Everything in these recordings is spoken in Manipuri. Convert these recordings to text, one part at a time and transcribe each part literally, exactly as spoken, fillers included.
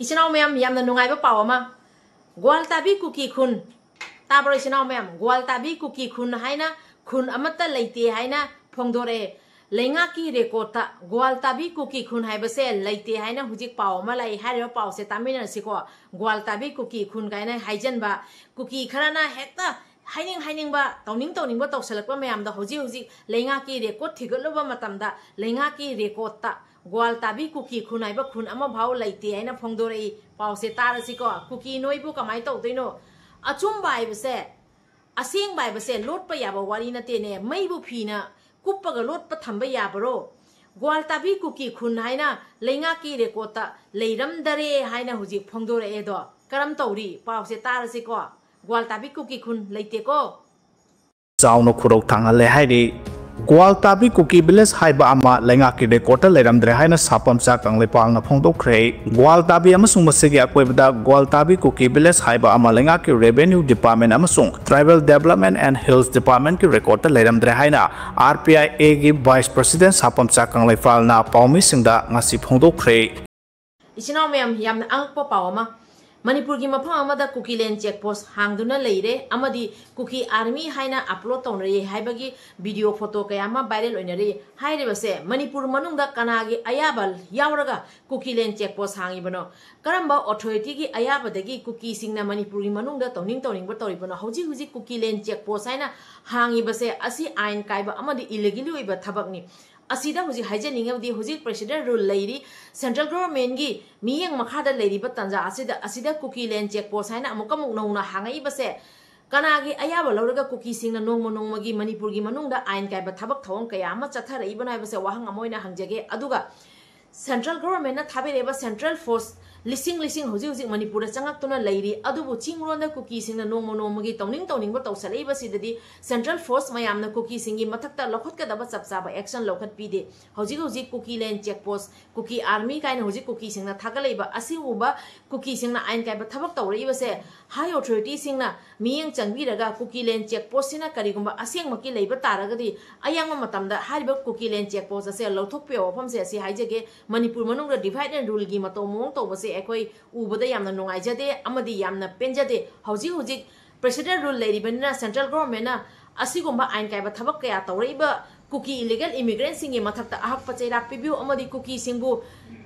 ꯏꯆꯤꯟ ꯏꯅꯥꯎ ꯃꯌꯥꯝ, ꯌꯥꯝꯅ ꯅꯨꯡꯉꯥꯏꯕ ꯄꯥꯎ ꯑꯃ꯫ ꯒ꯭ꯋꯥꯜꯇꯥꯕꯤ ꯀꯨꯀꯤ ꯈꯨꯟ, ꯇꯥꯕ꯭ꯔꯣ ꯏꯆꯤꯟ ꯏꯅꯥꯎ ꯃꯌꯥꯝ? ꯒ꯭ꯋꯥꯜꯇꯥꯕꯤ ꯀꯨꯀꯤ ꯈꯨꯟ ꯍꯥꯏꯅ ꯈꯨꯟ ꯑꯃꯠꯇ ꯂꯩꯇꯦ ꯍꯥꯏꯅ ꯐꯣꯡꯗꯣꯔꯛꯑꯦ꯫ ꯂꯩꯉꯥꯛꯀꯤ ꯔꯦꯀꯣꯔꯠꯇ ꯒ꯭ꯋꯥꯜꯇꯥꯕꯤ ꯀꯨꯀꯤ ꯈꯨꯟ ꯍꯥꯏꯕꯁꯦ ꯂꯩꯇꯦ ꯍꯥꯏꯅ ꯍꯧꯖꯤꯛ ꯄꯥꯎ ꯑꯃ ꯂꯥꯛꯏ꯫ ꯍꯥꯏꯔꯤꯕ ꯄꯥꯎꯁꯦ ꯇꯥꯃꯤꯟꯅꯔꯁꯤꯀꯣ꯫ ꯒ꯭ꯋꯥꯜꯇꯥꯕꯤ ꯀꯨꯀꯤ ꯈꯨꯟ ꯀꯥꯏꯅ ꯍꯥꯏꯖꯟꯕ, ꯀꯨꯀꯤ ꯈꯔꯅ ꯍꯦꯛꯇ ꯍꯥꯏꯅꯤꯡ ꯍꯥꯏꯅꯤꯡꯕ, ꯇꯧꯅꯤꯡ ꯇꯧꯅꯤꯡꯕ ꯇꯧꯁꯜꯂꯛꯄ ꯃꯌꯥꯝꯗꯣ ꯍꯧꯖꯤꯛ ꯍꯧꯖꯤꯛ ꯂꯩꯉꯥꯛꯀꯤ ꯔꯦꯀꯣꯔꯠ ꯊꯤꯒꯠꯂꯨꯕ ꯃꯇꯝꯗ ꯂꯩꯉꯥꯛꯀꯤ ꯔꯦꯀꯣꯔꯠꯇ ꯒ꯭ꯋꯥꯜꯇꯥꯕꯤ ꯀꯨꯀꯤ ꯈꯨꯟ ꯍꯥꯏꯕ ꯈꯨꯟ ꯑꯃꯐꯥꯎ ꯂꯩꯇꯦ ꯍꯥꯏꯅ ꯐꯣꯡꯗꯣꯔꯛꯏ꯫ ꯄꯥꯎꯁꯦ ꯇꯥꯔꯁꯤꯀꯣ꯫ ꯀꯨꯀꯤ ꯅꯣꯏꯕꯨ ꯀꯃꯥꯏꯅ ꯇꯧꯗꯣꯏꯅꯣ? ꯑꯆꯨꯝꯕ ꯍꯥꯏꯕꯁꯦ, ꯑꯁꯦꯡꯕ ꯍꯥꯏꯕꯁꯦ ꯂꯣꯠꯄ ꯌꯥꯕ ꯋꯥꯔꯤ ꯅꯠꯇꯦꯅꯦ꯫ ꯃꯩꯕꯨ ꯐꯤꯅ ꯀꯨꯞꯄꯒ ꯂꯣꯠꯄ ꯊꯝꯕ ꯌꯥꯕꯔꯣ? ꯒ꯭ꯋꯥꯜꯇꯥꯕꯤ ꯀꯨꯀꯤ ꯈꯨꯟ ꯍꯥꯏꯅ ꯂꯩꯉꯥꯛꯀꯤ ꯔꯦꯀꯣꯔꯠꯇ ꯂꯩꯔꯝꯗꯔꯦ ꯍꯥꯏꯅ ꯍꯧꯖꯤꯛ ꯐꯣꯡꯗꯣꯔꯛꯑꯦꯗꯣ꯫ ꯀꯔꯝ ꯇꯧꯔꯤ? ꯄꯥꯎꯁꯦ ꯇꯥꯔꯁꯤꯀꯣ꯫ ꯒ꯭ꯋꯥꯜꯇꯥꯕꯤ ꯀꯨꯀꯤ ꯈꯨꯟ ꯂꯩꯇꯦꯀꯣ꯫ ꯆꯥꯎꯅ ꯈꯨꯔꯧ ꯊꯥꯡꯍꯜꯂꯦ ꯍꯥꯏꯔꯤ꯫ ꯒ꯭ꯋꯥꯜꯇꯥꯕꯤ ꯀꯨꯀꯤ ꯚꯤꯂꯦꯖ ꯍꯥꯏꯕ ꯑꯃ ꯂꯩꯉꯥꯛꯀꯤ ꯔꯦꯀꯣꯔꯠꯇ ꯂꯩꯔꯝꯗ꯭ꯔꯦ ꯍꯥꯏꯅ ꯁꯥꯄꯝꯆꯥ ꯀꯪꯂꯩꯄꯥꯜꯅ ꯐꯣꯡꯗꯣꯛꯈ꯭ꯔꯦ꯫ ꯒ꯭ꯋꯥꯜꯇꯥꯕꯤ ꯑꯃꯁꯨꯡ ꯃꯁꯤꯒꯤ ꯑꯀꯣꯏꯕꯗ ꯒ꯭ꯋꯥꯜꯇꯥꯕꯤ ꯀꯨꯀꯤ ꯚꯤꯂꯦꯖ ꯍꯥꯏꯕ ꯑꯃ ꯂꯩꯉꯥꯛꯀꯤ ꯔꯦꯚꯦꯅ꯭ꯌꯨ ꯗꯤꯄꯥꯔꯠꯃꯦꯟ ꯑꯃꯁꯨꯡ ꯇ꯭ꯔꯥꯏꯕꯦꯜ ꯗꯦꯕꯂꯞꯃꯦꯟ ꯑꯦꯟ ꯍꯤꯜꯁ ꯗꯤꯄꯥꯔꯠꯃꯦꯟꯀꯤ ꯔꯦꯀꯣꯔꯠꯇ ꯂꯩꯔꯝꯗ꯭ꯔꯦ ꯍꯥꯏꯅ ꯑꯥꯔ ꯄꯤ ꯑꯥꯏ ꯑꯦꯒꯤ ꯚꯥꯏꯁ ꯄ꯭ꯔꯁꯤꯗꯦꯟ ꯁꯥꯄꯝꯆꯥ ꯀꯪꯂꯩꯄꯥꯜꯅ ꯄꯥꯎꯃꯤꯁꯤꯡꯗ ꯉꯁꯤ ꯐꯣꯡꯗꯣꯛꯈ꯭ꯔꯦ꯫ ꯏꯆꯤꯟ ꯏꯅꯥꯎ ꯃꯌꯥꯝ, ꯌꯥꯝꯅ ꯑꯉꯛꯄ ꯄꯥꯎ ꯑꯃ꯫ ꯃꯅꯤꯄꯨꯔꯒꯤ ꯃꯐꯝ ꯑꯃꯗ ꯀꯨꯀꯤꯂꯦꯟ ꯆꯦꯛ ꯄꯣꯁ ꯍꯥꯡꯗꯨꯅ ꯂꯩꯔꯦ ꯑꯃꯗꯤ ꯀꯨꯀꯤ ꯑꯥꯔꯃꯤ ꯍꯥꯏꯅ ꯑꯞꯂꯣꯗ ꯇꯧꯅꯔꯤ ꯍꯥꯏꯕꯒꯤ ꯚꯤꯗꯤꯑꯣ, ꯐꯣꯇꯣ ꯀꯌꯥ ꯑꯃ ꯚꯥꯏꯔꯦꯜ ꯑꯣꯏꯅꯔꯤ꯫ ꯍꯥꯏꯔꯤꯕꯁꯦ ꯃꯅꯤꯄꯨꯔ ꯃꯅꯨꯡꯗ ꯀꯅꯥꯒꯤ ꯑꯌꯥꯕ ꯌꯥꯎꯔꯒ ꯀꯨꯀꯤꯂꯦꯟ ꯆꯦꯛ ꯄꯣꯁ ꯍꯥꯡꯉꯤꯕꯅꯣ? ꯀꯔꯝꯕ ꯑꯣꯊꯣꯔꯤꯇꯤꯒꯤ ꯑꯌꯥꯕꯗꯒꯤ ꯀꯨꯀꯤꯁꯤꯡꯅ ꯃꯅꯤꯄꯨꯔꯒꯤ ꯃꯅꯨꯡꯗ ꯇꯧꯅꯤꯡ ꯇꯧꯅꯤꯡꯕ ꯇꯧꯔꯤꯕꯅꯣ? ꯍꯧꯖꯤꯛ ꯍꯧꯖꯤꯛ ꯀꯨꯀꯤꯂꯦꯟ ꯆꯦꯛ ꯄꯣꯁ ꯍꯥꯏꯅ ꯍꯥꯡꯉꯤꯕꯁꯦ ꯑꯁꯤ ꯑꯥꯏꯟ ꯀꯥꯏꯕ ꯑꯃꯗꯤ ꯏꯂꯤꯒꯦꯜꯂꯤ ꯑꯣꯏꯕ ꯊꯕꯛꯅꯤ꯫ ꯑꯁꯤꯗ ꯍꯧꯖꯤꯛ ꯍꯥꯏꯖꯅꯤꯡꯉꯕꯗꯤ ꯍꯧꯖꯤꯛ ꯄ꯭ꯔꯦꯁꯤꯗꯦꯟ ꯔꯨꯜ ꯂꯩꯔꯤ, ꯁꯦꯟꯇ꯭ꯔꯦꯜ ꯒꯣꯚꯔꯟꯃꯦꯟꯒꯤ ꯃꯤꯠꯌꯦꯡ ꯃꯈꯥꯗ ꯂꯩꯔꯤꯕ ꯇꯥꯟꯖꯥ ꯑꯁꯤꯗ, ꯑꯁꯤꯗ ꯀꯨꯀꯤꯂꯦꯟ ꯆꯦꯛ ꯄꯣꯁ ꯍꯥꯏꯅ ꯑꯃꯨꯛꯀ ꯑꯃꯨꯛ ꯅꯧꯅ ꯍꯥꯡꯉꯛꯏꯕꯁꯦ ꯀꯅꯥꯒꯤ ꯑꯌꯥꯕ ꯂꯧꯔꯒ ꯀꯨꯀꯤꯁꯤꯡꯅ ꯅꯣꯡꯃ ꯅꯣꯡꯃꯒꯤ ꯃꯅꯤꯄꯨꯔꯒꯤ ꯃꯅꯨꯡꯗ ꯑꯥꯏꯟ ꯀꯥꯏꯕ ꯊꯕꯛ ꯊꯧꯑꯣꯡ ꯀꯌꯥ ꯑꯃ ꯆꯠꯊꯔꯛꯏꯕꯅꯣ ꯍꯥꯏꯕꯁꯦ ꯋꯥꯍꯪ ꯑꯃ ꯑꯣꯏꯅ ꯍꯪꯖꯒꯦ꯫ ꯑꯗꯨꯒ ꯁꯦꯟꯇ꯭ꯔꯦꯜ ꯒꯣꯚꯔꯟꯃꯦꯟꯠꯅ ꯊꯥꯕꯤꯔꯛꯏꯕ ꯁꯦꯟꯇ꯭ꯔꯦꯜ ꯐꯣꯔꯁ ꯂꯤꯁꯤꯡ ꯂꯤꯁꯤꯡ ꯍꯧꯖꯤꯛ ꯍꯧꯖꯤꯛ ꯃꯅꯤꯄꯨꯔꯗ ꯆꯪꯉꯛꯇꯨꯅ ꯂꯩꯔꯤ, ꯑꯗꯨꯕꯨ ꯆꯤꯡꯔꯣꯟꯗ ꯀꯨꯀꯤꯁꯤꯡꯅ ꯅꯣꯡꯃ ꯅꯣꯡꯃꯒꯤ ꯇꯧꯅꯤꯡ ꯇꯧꯅꯤꯡꯕ ꯇꯧꯁꯜꯂꯛꯏꯕꯁꯤꯗꯗꯤ ꯁꯦꯟꯇ꯭ꯔꯦꯜ ꯐꯣꯔꯁ ꯃꯌꯥꯝꯅ ꯀꯨꯀꯤꯁꯤꯡꯒꯤ ꯃꯊꯛꯇ ꯂꯧꯈꯠꯀꯗꯕ ꯆꯞ ꯆꯥꯕ ꯑꯦꯛꯁꯟ ꯂꯧꯈꯠꯄꯤꯗꯦ꯫ ꯍꯧꯖꯤꯛ ꯍꯧꯖꯤꯛ ꯀꯨꯀꯤꯂꯦꯟ ꯆꯦꯛ ꯄꯣꯁ, ꯀꯨꯀꯤ ꯑꯥꯔꯃꯤ ꯀꯥꯏꯅ ꯍꯧꯖꯤꯛ ꯀꯨꯀꯤꯁꯤꯡꯅ ꯊꯥꯒꯠꯂꯛꯏꯕ ꯑꯁꯤꯒꯨꯝꯕ ꯀꯨꯀꯤꯁꯤꯡꯅ ꯑꯥꯏꯟ ꯀꯥꯏꯕ ꯊꯕꯛ ꯇꯧꯔꯛꯏꯕꯁꯦ ꯍꯥꯏ ꯑꯣꯊꯣꯔꯤꯇꯤꯁꯤꯡꯅ ꯃꯤꯠꯌꯦꯡ ꯆꯪꯕꯤꯔꯒ ꯀꯨꯀꯤꯂꯦꯟ ꯆꯦꯛ ꯄꯣꯁꯁꯤꯅ ꯀꯔꯤꯒꯨꯝꯕ ꯑꯁꯦꯡꯃꯛꯀꯤ ꯂꯩꯕ ꯇꯥꯔꯒꯗꯤ ꯑꯌꯥꯝꯕ ꯃꯇꯝꯗ ꯍꯥꯏꯔꯤꯕ ꯀꯨꯀꯤꯂꯦꯟ ꯆꯦꯛ ꯄꯣꯁ ꯑꯁꯦ ꯂꯧꯊꯣꯛꯄꯤꯌꯣ꯫ ꯋꯥꯐꯝꯁꯦ ꯑꯁꯤ ꯍꯥꯏꯖꯒꯦ, ꯃꯅꯤꯄꯨꯔ ꯃꯅꯨꯡꯗ ꯗꯤꯚꯥꯏꯗ ꯑꯦꯟ ꯔꯨꯜꯒꯤ ꯃꯇꯧ ꯃꯑꯣꯡ ꯇꯧꯕꯁꯦ ꯑꯩꯈꯣꯏ ꯎꯕꯗ ꯌꯥꯝꯅ ꯅꯨꯡꯉꯥꯏꯖꯗꯦ ꯑꯃꯗꯤ ꯌꯥꯝꯅ ꯄꯦꯟꯖꯗꯦ꯫ ꯍꯧꯖꯤꯛ ꯍꯧꯖꯤꯛ President Rule ꯂꯩꯔꯤꯕꯅꯤꯅ Central Government ꯅ ꯑꯁꯤꯒꯨꯝꯕ ꯑꯥꯏꯟ ꯀꯥꯏꯕ ꯊꯕꯛ ꯀꯌꯥ ꯇꯧꯔꯛꯏꯕ ꯀꯨꯀꯤ illegal immigrant ꯁꯤꯡꯒꯤ ꯃꯊꯛꯇ ꯑꯍꯛꯄ ꯆꯩꯔꯥꯛ ꯄꯤꯕꯤꯌꯨ ꯑꯃꯗꯤ ꯀꯨꯀꯤꯁꯤꯡꯕꯨ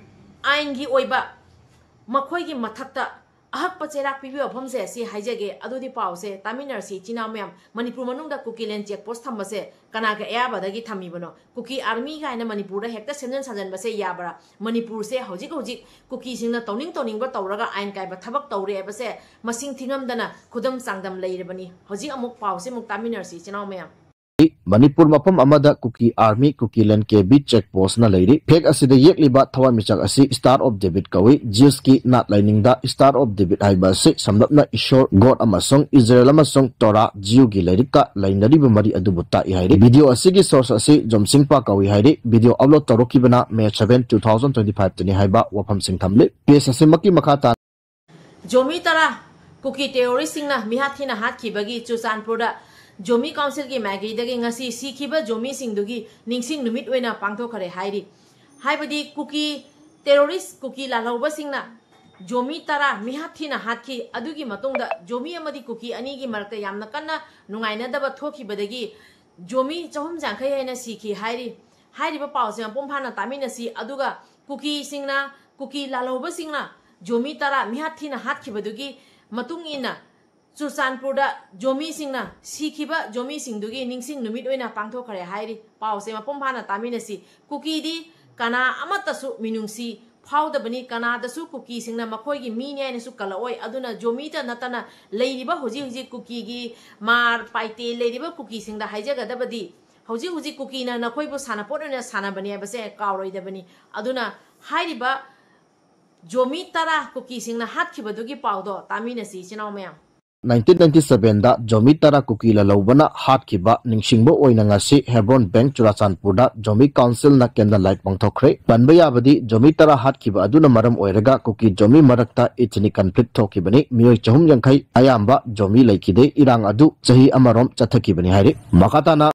ꯑꯥꯏꯟꯒꯤ ꯑꯣꯏꯕ ꯃꯈꯣꯏꯒꯤ ꯃꯊꯛꯇ ꯑꯍꯛꯄ ꯆꯩꯔꯥꯛ ꯄꯤꯕꯤꯌꯨ ꯋꯥꯐꯝꯁꯦ ꯑꯁꯤ ꯍꯥꯏꯖꯒꯦ꯫ ꯑꯗꯨꯗꯤ ꯄꯥꯎꯁꯦ ꯇꯥꯃꯤꯟꯅꯔꯁꯤ ꯏꯆꯤꯟ ꯏꯅꯥꯎ ꯃꯌꯥꯝ, ꯃꯅꯤꯄꯨꯔ ꯃꯅꯨꯡꯗ ꯀꯨꯀꯤꯂꯦꯟ check post ꯊꯝꯕꯁꯦ ꯀꯅꯥꯒꯤ ꯑꯌꯥꯕꯗꯒꯤ ꯊꯝꯃꯤꯕꯅꯣ? ꯀꯨꯀꯤ army ꯀꯥꯏꯅ ꯃꯅꯤꯄꯨꯔꯗ ꯍꯦꯛꯇ ꯁꯦꯝꯖꯤꯟ ꯁꯥꯖꯤꯟꯕꯁꯦ ꯌꯥꯕ꯭ꯔꯥ? ꯃꯅꯤꯄꯨꯔꯁꯦ ꯍꯧꯖꯤꯛ ꯍꯧꯖꯤꯛ ꯀꯨꯀꯤꯁꯤꯡꯅ ꯇꯧꯅꯤꯡ ꯇꯧꯅꯤꯡꯕ ꯇꯧꯔꯒ ꯑꯥꯏꯟ ꯀꯥꯏꯕ ꯊꯕꯛ ꯇꯧꯔꯦ ꯍꯥꯏꯕꯁꯦ ꯃꯁꯤꯡ ꯊꯤꯉꯝꯗꯅ ꯈꯨꯗꯝ ꯆꯥꯡꯗꯝ ꯂꯩꯔꯕꯅꯤ꯫ ꯍꯧꯖꯤꯛ ꯑꯃꯨꯛ ꯄꯥꯎꯁꯦ ꯑꯃꯨꯛ ꯇꯥꯃꯤꯟꯅꯔꯁꯤ ꯏꯆꯤꯟ ꯏꯅꯥꯎ ꯃꯌꯥꯝ꯫ ꯃꯅꯤꯄꯨꯔ ꯃꯐꯝ ꯑꯃꯗ ꯀꯨꯀꯤ army, ꯀꯨꯀꯤꯂꯦꯟ ꯀꯦ ꯕꯤ check post ꯅ ꯂꯩꯔꯤ꯫ ꯐꯦꯛ ꯑꯁꯤꯗ ꯌꯦꯛꯂꯤꯕ ꯊꯋꯥꯟꯃꯤꯆꯥꯛ ꯑꯁꯤ Star of David ꯀꯧꯏ꯫ Jews ꯀꯤ ꯅꯥꯠ ꯂꯥꯏꯅꯤꯡꯗ Star of David ꯍꯥꯏꯕ ꯑꯁꯤ ꯁꯝꯂꯞꯅ ꯏꯁꯣꯔ, God ꯑꯃꯁꯨꯡ ꯏꯖꯔꯦꯜ ꯑꯃꯁꯨꯡ ꯇꯣꯔꯥ, Jew ꯒꯤ ꯂꯥꯏꯔꯤꯛꯀ ꯂꯩꯅꯔꯤꯕ ꯃꯔꯤ ꯑꯗꯨꯕꯨ ꯇꯥꯛꯏ ꯍꯥꯏꯔꯤ꯫ Video ꯑꯁꯤꯒꯤ source ꯑꯁꯤ ꯖꯣꯝꯁꯤꯡꯄꯥ ꯀꯧꯏ ꯍꯥꯏꯔꯤ꯫ Video upload ꯇꯧꯔꯛꯈꯤꯕꯅ May seven, two thousand twenty five ꯇꯅꯤ ꯍꯥꯏꯕ ꯋꯥꯐꯝꯁꯤꯡ ꯊꯝꯂꯤ꯫ Page ꯑꯁꯤꯃꯛꯀꯤ ꯃꯈꯥ ꯇꯥꯅ ꯖꯣꯃꯤ ꯇꯔꯥ ꯀꯨꯀꯤ terrorist ꯁꯤꯡꯅ ꯃꯤꯍꯥꯠ ꯊꯤꯅ ꯍꯥꯠꯈꯤꯕꯒꯤ ꯆꯨꯔꯆꯥꯟꯄꯨꯔꯗ ꯖꯣꯃꯤ council ꯒꯤ ꯃꯥꯏꯀꯩꯗꯒꯤ ꯉꯁꯤ ꯁꯤꯈꯤꯕ ꯖꯣꯃꯤꯁꯤꯡꯗꯨꯒꯤ ꯅꯤꯡꯁꯤꯡ ꯅꯨꯃꯤꯠ ꯑꯣꯏꯅ ꯄꯥꯡꯊꯣꯛꯈ꯭ꯔꯦ ꯍꯥꯏꯔꯤ꯫ ꯍꯥꯏꯕꯗꯤ ꯀꯨꯀꯤ terrorist, ꯀꯨꯀꯤ ꯂꯥꯜꯍꯧꯕꯁꯤꯡꯅ ꯖꯣꯃꯤ ꯇꯔꯥ ꯃꯤꯍꯥꯠ ꯊꯤꯅ ꯍꯥꯠꯈꯤ꯫ ꯑꯗꯨꯒꯤ ꯃꯇꯨꯡꯗ ꯖꯣꯃꯤ ꯑꯃꯗꯤ ꯀꯨꯀꯤ ꯑꯅꯤꯒꯤ ꯃꯔꯛꯇ ꯌꯥꯝꯅ ꯀꯟꯅ ꯅꯨꯡꯉꯥꯏꯅꯗꯕ ꯊꯣꯛꯈꯤꯕꯗꯒꯤ ꯖꯣꯃꯤ ꯆꯍꯨꯝ ꯌꯥꯡꯈꯩ ꯍꯦꯟꯅ ꯁꯤꯈꯤ ꯍꯥꯏꯔꯤ꯫ ꯍꯥꯏꯔꯤꯕ ꯄꯥꯎꯁꯦ ꯃꯄꯨꯡ ꯐꯥꯅ ꯇꯥꯃꯤꯟꯅꯁꯤ꯫ ꯑꯗꯨꯒ ꯀꯨꯀꯤꯁꯤꯡꯅ, ꯀꯨꯀꯤ ꯂꯥꯜꯍꯧꯕꯁꯤꯡꯅ ꯖꯣꯃꯤ ꯇꯔꯥ ꯃꯤꯍꯥꯠ ꯊꯤꯅ ꯍꯥꯠꯈꯤꯕꯗꯨꯒꯤ ꯃꯇꯨꯡ ꯏꯟꯅ ꯆꯨꯔꯆꯥꯟꯄꯨꯔꯗ ꯖꯣꯃꯤꯁꯤꯡꯅ ꯁꯤꯈꯤꯕ ꯖꯣꯃꯤꯁꯤꯡꯗꯨꯒꯤ ꯅꯤꯡꯁꯤꯡ ꯅꯨꯃꯤꯠ ꯑꯣꯏꯅ ꯄꯥꯡꯊꯣꯛꯈ꯭ꯔꯦ ꯍꯥꯏꯔꯤ꯫ ꯄꯥꯎꯁꯦ ꯃꯄꯨꯡ ꯐꯥꯅ ꯇꯥꯃꯤꯟꯅꯁꯤ꯫ ꯀꯨꯀꯤꯗꯤ ꯀꯅꯥ ꯑꯃꯠꯇꯁꯨ ꯃꯤꯅꯨꯡꯁꯤ ꯐꯥꯎꯗꯕꯅꯤ꯫ ꯀꯅꯥꯗꯁꯨ ꯀꯨꯀꯤꯁꯤꯡꯅ ꯃꯈꯣꯏꯒꯤ ꯃꯤꯅꯤ ꯍꯥꯏꯅꯁꯨ ꯀꯜꯂꯛꯑꯣꯏ꯫ ꯑꯗꯨꯅ ꯖꯣꯃꯤꯇ ꯅꯠꯇꯅ ꯂꯩꯔꯤꯕ ꯍꯧꯖꯤꯛ ꯍꯧꯖꯤꯛ ꯀꯨꯀꯤꯒꯤ ꯃꯥꯔ ꯄꯥꯏꯇꯦ ꯂꯩꯔꯤꯕ ꯀꯨꯀꯤꯁꯤꯡꯗ ꯍꯥꯏꯖꯒꯗꯕꯗꯤ, ꯍꯧꯖꯤꯛ ꯍꯧꯖꯤꯛ ꯀꯨꯀꯤꯅ ꯅꯈꯣꯏꯕꯨ ꯁꯥꯟꯅꯄꯣꯠ ꯑꯣꯏꯅ ꯁꯥꯟꯅꯕꯅꯤ ꯍꯥꯏꯕꯁꯦ ꯀꯥꯎꯔꯣꯏꯗꯕꯅꯤ꯫ ꯑꯗꯨꯅ ꯍꯥꯏꯔꯤꯕ ꯖꯣꯃꯤ ꯇꯔꯥ ꯀꯨꯀꯤꯁꯤꯡꯅ ꯍꯥꯠꯈꯤꯕꯗꯨꯒꯤ ꯄꯥꯎꯗꯣ ꯇꯥꯃꯤꯟꯅꯁꯤ ꯏꯆꯤꯟ ꯏꯅꯥꯎ ꯃꯌꯥꯝ꯫ Nineteen ninety seven ꯗ ꯖꯣꯃꯤ ꯇꯔꯥ ꯀꯨꯀꯤ ꯂꯥꯜꯍꯧꯕꯅ ꯍꯥꯠꯈꯤꯕ ꯅꯤꯡꯁꯤꯡꯕ ꯑꯣꯏꯅ ꯉꯁꯤ ꯍꯦꯕ꯭ꯔꯣꯟ ꯕꯦꯡꯛ ꯆꯨꯔꯥꯆꯥꯟꯄꯨꯔꯗ ꯖꯣꯃꯤ council ꯅ candle light ꯄꯥꯡꯊꯣꯛꯈ꯭ꯔꯦ꯫ ꯄꯟꯕ ꯌꯥꯕꯗꯤ ꯖꯣꯃꯤ ꯇꯔꯥ ꯍꯥꯠꯈꯤꯕ ꯑꯗꯨꯅ ꯃꯔꯝ ꯑꯣꯏꯔꯒ ꯀꯨꯀꯤ ꯖꯣꯃꯤ ꯃꯔꯛꯇ ethnic conflict ꯊꯣꯛꯈꯤꯕꯅꯤ꯫ ꯃꯤꯑꯣꯏ ꯆꯍꯨꯝ ꯌꯥꯡꯈꯩ ꯑꯌꯥꯝꯕ ꯖꯣꯃꯤ ꯂꯩꯈꯤꯗꯦ꯫ ꯏꯔꯥꯡ ꯑꯗꯨ ꯆꯍꯤ ꯑꯃꯔꯣꯝ ꯆꯠꯊꯈꯤꯕꯅꯤ ꯍꯥꯏꯔꯤ꯫ ꯃꯈꯥ ꯇꯥꯅ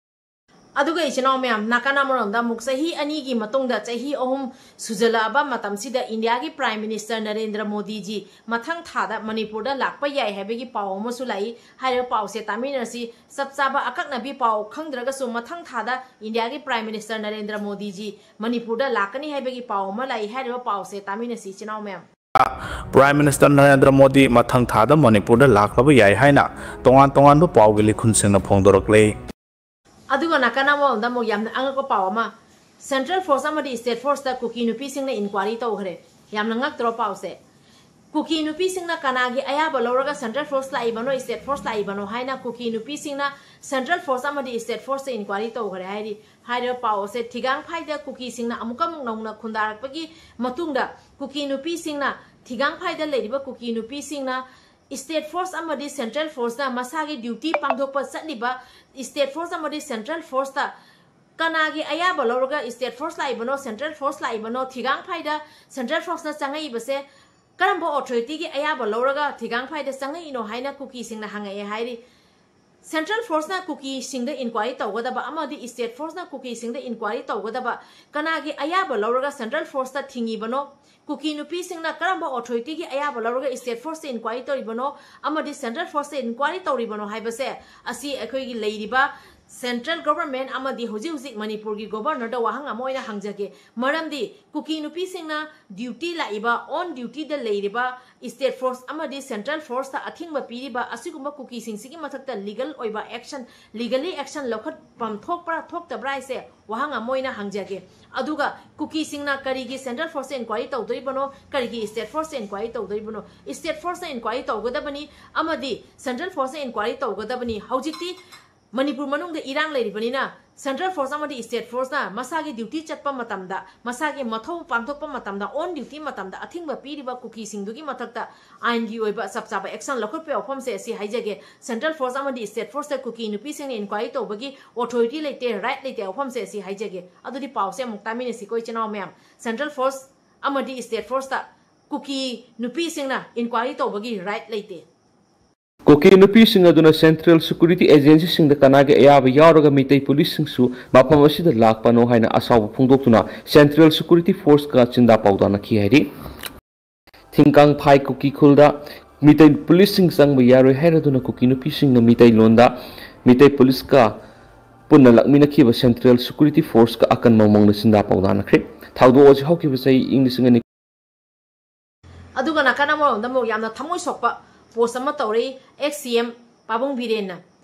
ꯑꯗꯨꯒ ꯏꯆꯤꯟ ꯏꯅꯥꯎ ꯃꯌꯥꯝ, ꯅꯥꯀꯟ ꯑꯃꯔꯣꯝꯗ ꯑꯃꯨꯛ ꯆꯍꯤ ꯑꯅꯤꯒꯤ ꯃꯇꯨꯡꯗ, ꯆꯍꯤ ꯑꯍꯨꯝ ꯁꯨꯖꯜꯂꯛꯑꯕ ꯃꯇꯝꯁꯤꯗ, ꯏꯟꯗꯤꯌꯥꯒꯤ Prime Minister ꯅꯔꯦꯟꯗ꯭ꯔ ꯃꯣꯗꯤꯖꯤ ꯃꯊꯪ ꯊꯥꯗ ꯃꯅꯤꯄꯨꯔꯗ ꯂꯥꯛꯄ ꯌꯥꯏ ꯍꯥꯏꯕꯒꯤ ꯄꯥꯎ ꯑꯃꯁꯨ ꯂꯥꯛꯏ꯫ ꯍꯥꯏꯔꯤꯕ ꯄꯥꯎꯁꯦ ꯇꯥꯃꯤꯟꯅꯁꯤ꯫ ꯆꯞ ꯆꯥꯕ ꯑꯀꯛꯅꯕꯤ ꯄꯥꯎ ꯈꯪꯗ꯭ꯔꯒꯁꯨ, ꯃꯊꯪ ꯊꯥꯗ ꯏꯟꯗꯤꯌꯥꯒꯤ Prime Minister ꯅꯔꯦꯟꯗ꯭ꯔ ꯃꯣꯗꯤꯖꯤ ꯃꯅꯤꯄꯨꯔꯗ ꯂꯥꯛꯀꯅꯤ ꯍꯥꯏꯕꯒꯤ ꯄꯥꯎ ꯑꯃ ꯂꯥꯛꯏ꯫ ꯍꯥꯏꯔꯤꯕ ꯄꯥꯎꯁꯦ ꯇꯥꯃꯤꯟꯅꯁꯤ ꯏꯆꯤꯟ ꯏꯅꯥꯎ ꯃꯌꯥꯝ꯫ Prime Minister ꯅꯔꯦꯟꯗ꯭ꯔ ꯃꯣꯗꯤ ꯃꯊꯪ ꯊꯥꯗ ꯃꯅꯤꯄꯨꯔꯗ ꯂꯥꯛꯂꯕ ꯌꯥꯏ ꯍꯥꯏꯅ ꯇꯣꯉꯥꯟ ꯇꯣꯉꯥꯟꯕ ꯄꯥꯎꯒꯤ ꯂꯤꯈꯨꯟꯁꯤꯡꯅ ꯐꯣꯡꯗꯣꯔꯛꯂꯤ꯫ ꯑꯗꯨꯒ ꯅꯥꯀꯟ ꯑꯃꯔꯣꯝꯗ ꯑꯃꯨꯛ ꯌꯥꯝꯅ ꯑꯉꯛꯄ ꯄꯥꯎ ꯑꯃ, Central Force ꯑꯃꯗꯤ State Forceꯇ ꯀꯨꯀꯤ ꯅꯨꯄꯤꯁꯤꯡꯅ inquiry ꯇꯧꯈ꯭ꯔꯦ꯫ ꯌꯥꯝꯅ ꯉꯛꯇ꯭ꯔꯣ ꯄꯥꯎꯁꯦ? ꯀꯨꯀꯤ ꯅꯨꯄꯤꯁꯤꯡꯅ ꯀꯅꯥꯒꯤ ꯑꯌꯥꯕ ꯂꯧꯔꯒ Central Force ꯂꯥꯛꯏꯕꯅꯣ, State Force ꯂꯥꯛꯏꯕꯅꯣ ꯍꯥꯏꯅ ꯀꯨꯀꯤ ꯅꯨꯄꯤꯁꯤꯡꯅ Central Force ꯑꯃꯗꯤ State Forceꯇ inquiry ꯇꯧꯈ꯭ꯔꯦ ꯍꯥꯏꯔꯤ꯫ ꯍꯥꯏꯔꯤꯕ ꯄꯥꯎ ꯑꯁꯦ ꯊꯤꯒꯥꯡ ꯐꯥꯏꯗ ꯀꯨꯀꯤꯁꯤꯡꯅ ꯑꯃꯨꯛꯀ ꯑꯃꯨꯛ ꯅꯧꯅ ꯈꯨꯟꯗꯥꯔꯛꯄꯒꯤ ꯃꯇꯨꯡꯗ, ꯀꯨꯀꯤ ꯅꯨꯄꯤꯁꯤꯡꯅ, ꯊꯤꯒꯥꯡ ꯐꯥꯏꯗ ꯂꯩꯔꯤꯕ ꯀꯨꯀꯤ ꯅꯨꯄꯤꯁꯤꯡꯅ State Force ꯑꯃꯗꯤ Central Forceꯇ ꯃꯁꯥꯒꯤ duty ꯄꯥꯡꯊꯣꯛꯄ ꯆꯠꯂꯤꯕ State Force ꯑꯃꯗꯤ Central Forceꯇ ꯀꯅꯥꯒꯤ ꯑꯌꯥꯕ ꯂꯧꯔꯒ State Force ꯂꯥꯛꯏꯕꯅꯣ, Central Force ꯂꯥꯛꯏꯕꯅꯣ, ꯊꯤꯒꯥꯡ ꯐꯥꯏꯗ Central Forceꯅ ꯆꯪꯉꯛꯏꯕꯁꯦ ꯀꯔꯝꯕ authorityꯒꯤ ꯑꯌꯥꯕ ꯂꯧꯔꯒ ꯊꯤꯒꯥꯡ ꯐꯥꯏꯗ ꯆꯪꯉꯛꯏꯅꯣ ꯍꯥꯏꯅ ꯀꯨꯀꯤꯁꯤꯡꯅ ꯍꯪꯉꯛꯑꯦ ꯍꯥꯏꯔꯤ꯫ Central Forceꯅ ꯀꯨꯀꯤꯁꯤꯡꯗ inquiry ꯇꯧꯒꯗꯕ ꯑꯃꯗꯤ State Forceꯅ ꯀꯨꯀꯤꯁꯤꯡꯗ inquiry ꯇꯧꯒꯗꯕ ꯀꯅꯥꯒꯤ ꯑꯌꯥꯕ ꯂꯧꯔꯒ Central Forceꯇ ꯊꯤꯡꯉꯤꯕꯅꯣ? ꯀꯨꯀꯤ ꯅꯨꯄꯤꯁꯤꯡꯅ ꯀꯔꯝꯕ authorityꯒꯤ ꯑꯌꯥꯕ ꯂꯧꯔꯒ State Forceꯇ inquiry ꯇꯧꯔꯤꯕꯅꯣ ꯑꯃꯗꯤ Central Forceꯇ inquiry ꯇꯧꯔꯤꯕꯅꯣ ꯍꯥꯏꯕꯁꯦ, ꯑꯁꯤ ꯑꯩꯈꯣꯏꯒꯤ ꯂꯩꯔꯤꯕ Central Government ꯑꯃꯗꯤ ꯍꯧꯖꯤꯛ ꯍꯧꯖꯤꯛ ꯃꯅꯤꯄꯨꯔꯒꯤ Governorꯗ ꯋꯥꯍꯪ ꯑꯃ ꯑꯣꯏꯅ ꯍꯪꯖꯒꯦ꯫ ꯃꯔꯝꯗꯤ ꯀꯨꯀꯤ ꯅꯨꯄꯤꯁꯤꯡꯅ duty ꯂꯥꯛꯏꯕ, on dutyꯗ ꯂꯩꯔꯤꯕ State Force ꯑꯃꯗꯤ Central Forceꯇ ꯑꯊꯤꯡꯕ ꯄꯤꯔꯤꯕ ꯑꯁꯤꯒꯨꯝꯕ ꯀꯨꯀꯤꯁꯤꯡꯁꯤꯒꯤ ꯃꯊꯛꯇ legal ꯑꯣꯏꯕ action, legally action ꯂꯧꯈꯠꯐꯝ ꯊꯣꯛꯄ꯭ꯔꯥ ꯊꯣꯛꯇꯕ꯭ꯔꯥ ꯍꯥꯏꯁꯦ ꯋꯥꯍꯪ ꯑꯃ ꯑꯣꯏꯅ ꯍꯪꯖꯒꯦ꯫ ꯑꯗꯨꯒ ꯀꯨꯀꯤꯁꯤꯡꯅ ꯀꯔꯤꯒꯤ Central Forceꯇ inquiry ꯇꯧꯗꯣꯔꯤꯕꯅꯣ, ꯀꯔꯤꯒꯤ State Forceꯇ inquiry ꯇꯧꯗꯣꯔꯤꯕꯅꯣ? State Forceꯇ inquiry ꯇꯧꯒꯗꯕꯅꯤ ꯑꯃꯗꯤ Central Forceꯇ inquiry ꯇꯧꯒꯗꯕꯅꯤ꯫ ꯍꯧꯖꯤꯛꯇꯤ ꯃꯅꯤꯄꯨꯔ ꯃꯅꯨꯡꯗ ꯏꯔꯥꯡ ꯂꯩꯔꯤꯕꯅꯤꯅ Central Force ꯑꯃꯗꯤ State Forceꯅ ꯃꯁꯥꯒꯤ duty ꯆꯠꯄ ꯃꯇꯝꯗ, ꯃꯁꯥꯒꯤ ꯃꯊꯧ ꯄꯥꯡꯊꯣꯛꯄ ꯃꯇꯝꯗ, on duty ꯃꯇꯝꯗ ꯑꯊꯤꯡꯕ ꯄꯤꯔꯤꯕ ꯀꯨꯀꯤꯁꯤꯡꯗꯨꯒꯤ ꯃꯊꯛꯇ ꯑꯥꯏꯟꯒꯤ ꯑꯣꯏꯕ ꯆꯞ ꯆꯥꯕ action ꯂꯧꯈꯠꯄ ꯌꯥꯎꯐꯝꯁꯦ ꯑꯁꯤ ꯍꯥꯏꯖꯒꯦ꯫ Central Force ꯑꯃꯗꯤ State Forceꯇ ꯀꯨꯀꯤ ꯅꯨꯄꯤꯁꯤꯡꯅ inquiry ꯇꯧꯕꯒꯤ authority ꯂꯩꯇꯦ, right ꯂꯩꯇꯦ ꯌꯥꯎꯐꯝꯁꯦ ꯑꯁꯤ ꯍꯥꯏꯖꯒꯦ꯫ ꯑꯗꯨꯗꯤ ꯄꯥꯎꯁꯦ ꯑꯃꯨꯛ ꯇꯥꯃꯤꯟꯅꯁꯤꯀꯣ ꯏꯆꯤꯟ ꯏꯅꯥꯎ ꯃꯌꯥꯝ꯫ Central Force ꯑꯃꯗꯤ State Forceꯇ ꯀꯨꯀꯤ ꯅꯨꯄꯤꯁꯤꯡꯅ inquiry ꯇꯧꯕꯒꯤ right ꯂꯩꯇꯦ꯫ ꯀꯨꯀꯤ ꯅꯨꯄꯤꯁꯤꯡ ꯑꯗꯨꯅ Central Security Agencyꯁꯤꯡꯗ ꯀꯅꯥꯒꯤ ꯑꯌꯥꯕ ꯌꯥꯎꯔꯒ ꯃꯤꯇꯩ ꯄꯨꯂꯤꯁꯁꯤꯡꯁꯨ ꯃꯐꯝ ꯑꯁꯤꯗ ꯂꯥꯛꯄꯅꯣ ꯍꯥꯏꯅ ꯑꯁꯥꯎꯕ ꯐꯣꯡꯗꯣꯛꯇꯨꯅ Central Security Forceꯀ ꯆꯤꯟꯗꯥ ꯄꯥꯎꯗꯥꯅꯈꯤ ꯍꯥꯏꯔꯤ꯫ ꯊꯤꯡꯀꯥꯡꯐꯥꯏ ꯀꯨꯀꯤ ꯈꯨꯜꯗ ꯃꯤꯇꯩ ꯄꯨꯂꯤꯁꯁꯤꯡ ꯆꯪꯕ ꯌꯥꯔꯣꯏ ꯍꯥꯏꯔꯗꯨꯅ ꯀꯨꯀꯤ ꯅꯨꯄꯤꯁꯤꯡꯅ ꯃꯤꯇꯩꯂꯣꯟꯗ ꯃꯤꯇꯩ ꯄꯨꯂꯤꯁꯀ ꯄꯨꯟꯅ ꯂꯥꯛꯃꯤꯟꯅꯈꯤꯕ Central Security Forceꯀ ꯑꯀꯟꯕ ꯃꯑꯣꯡꯗ ꯆꯤꯟꯗꯥ ꯄꯥꯎꯗꯥꯅꯈ꯭ꯔꯦ꯫ ꯊꯧꯗꯣꯛ ꯑꯁꯤ ꯍꯧꯈꯤꯕ ꯆꯍꯤ ꯏꯪ ꯂꯤꯁꯤꯡ ꯑꯅꯤ꯫ ꯑꯗꯨꯒ ꯅꯥꯀꯟ ꯑꯃꯔꯣꯝꯗ ꯑꯃꯨꯛ ꯌꯥꯝꯅ ꯊꯃꯣꯏ ꯁꯣꯛꯄ post ꯑꯃ ꯇꯧꯔꯛꯏ꯫ Ex CM ꯄꯥꯕꯨꯡ ꯕꯤꯔꯦꯟꯅ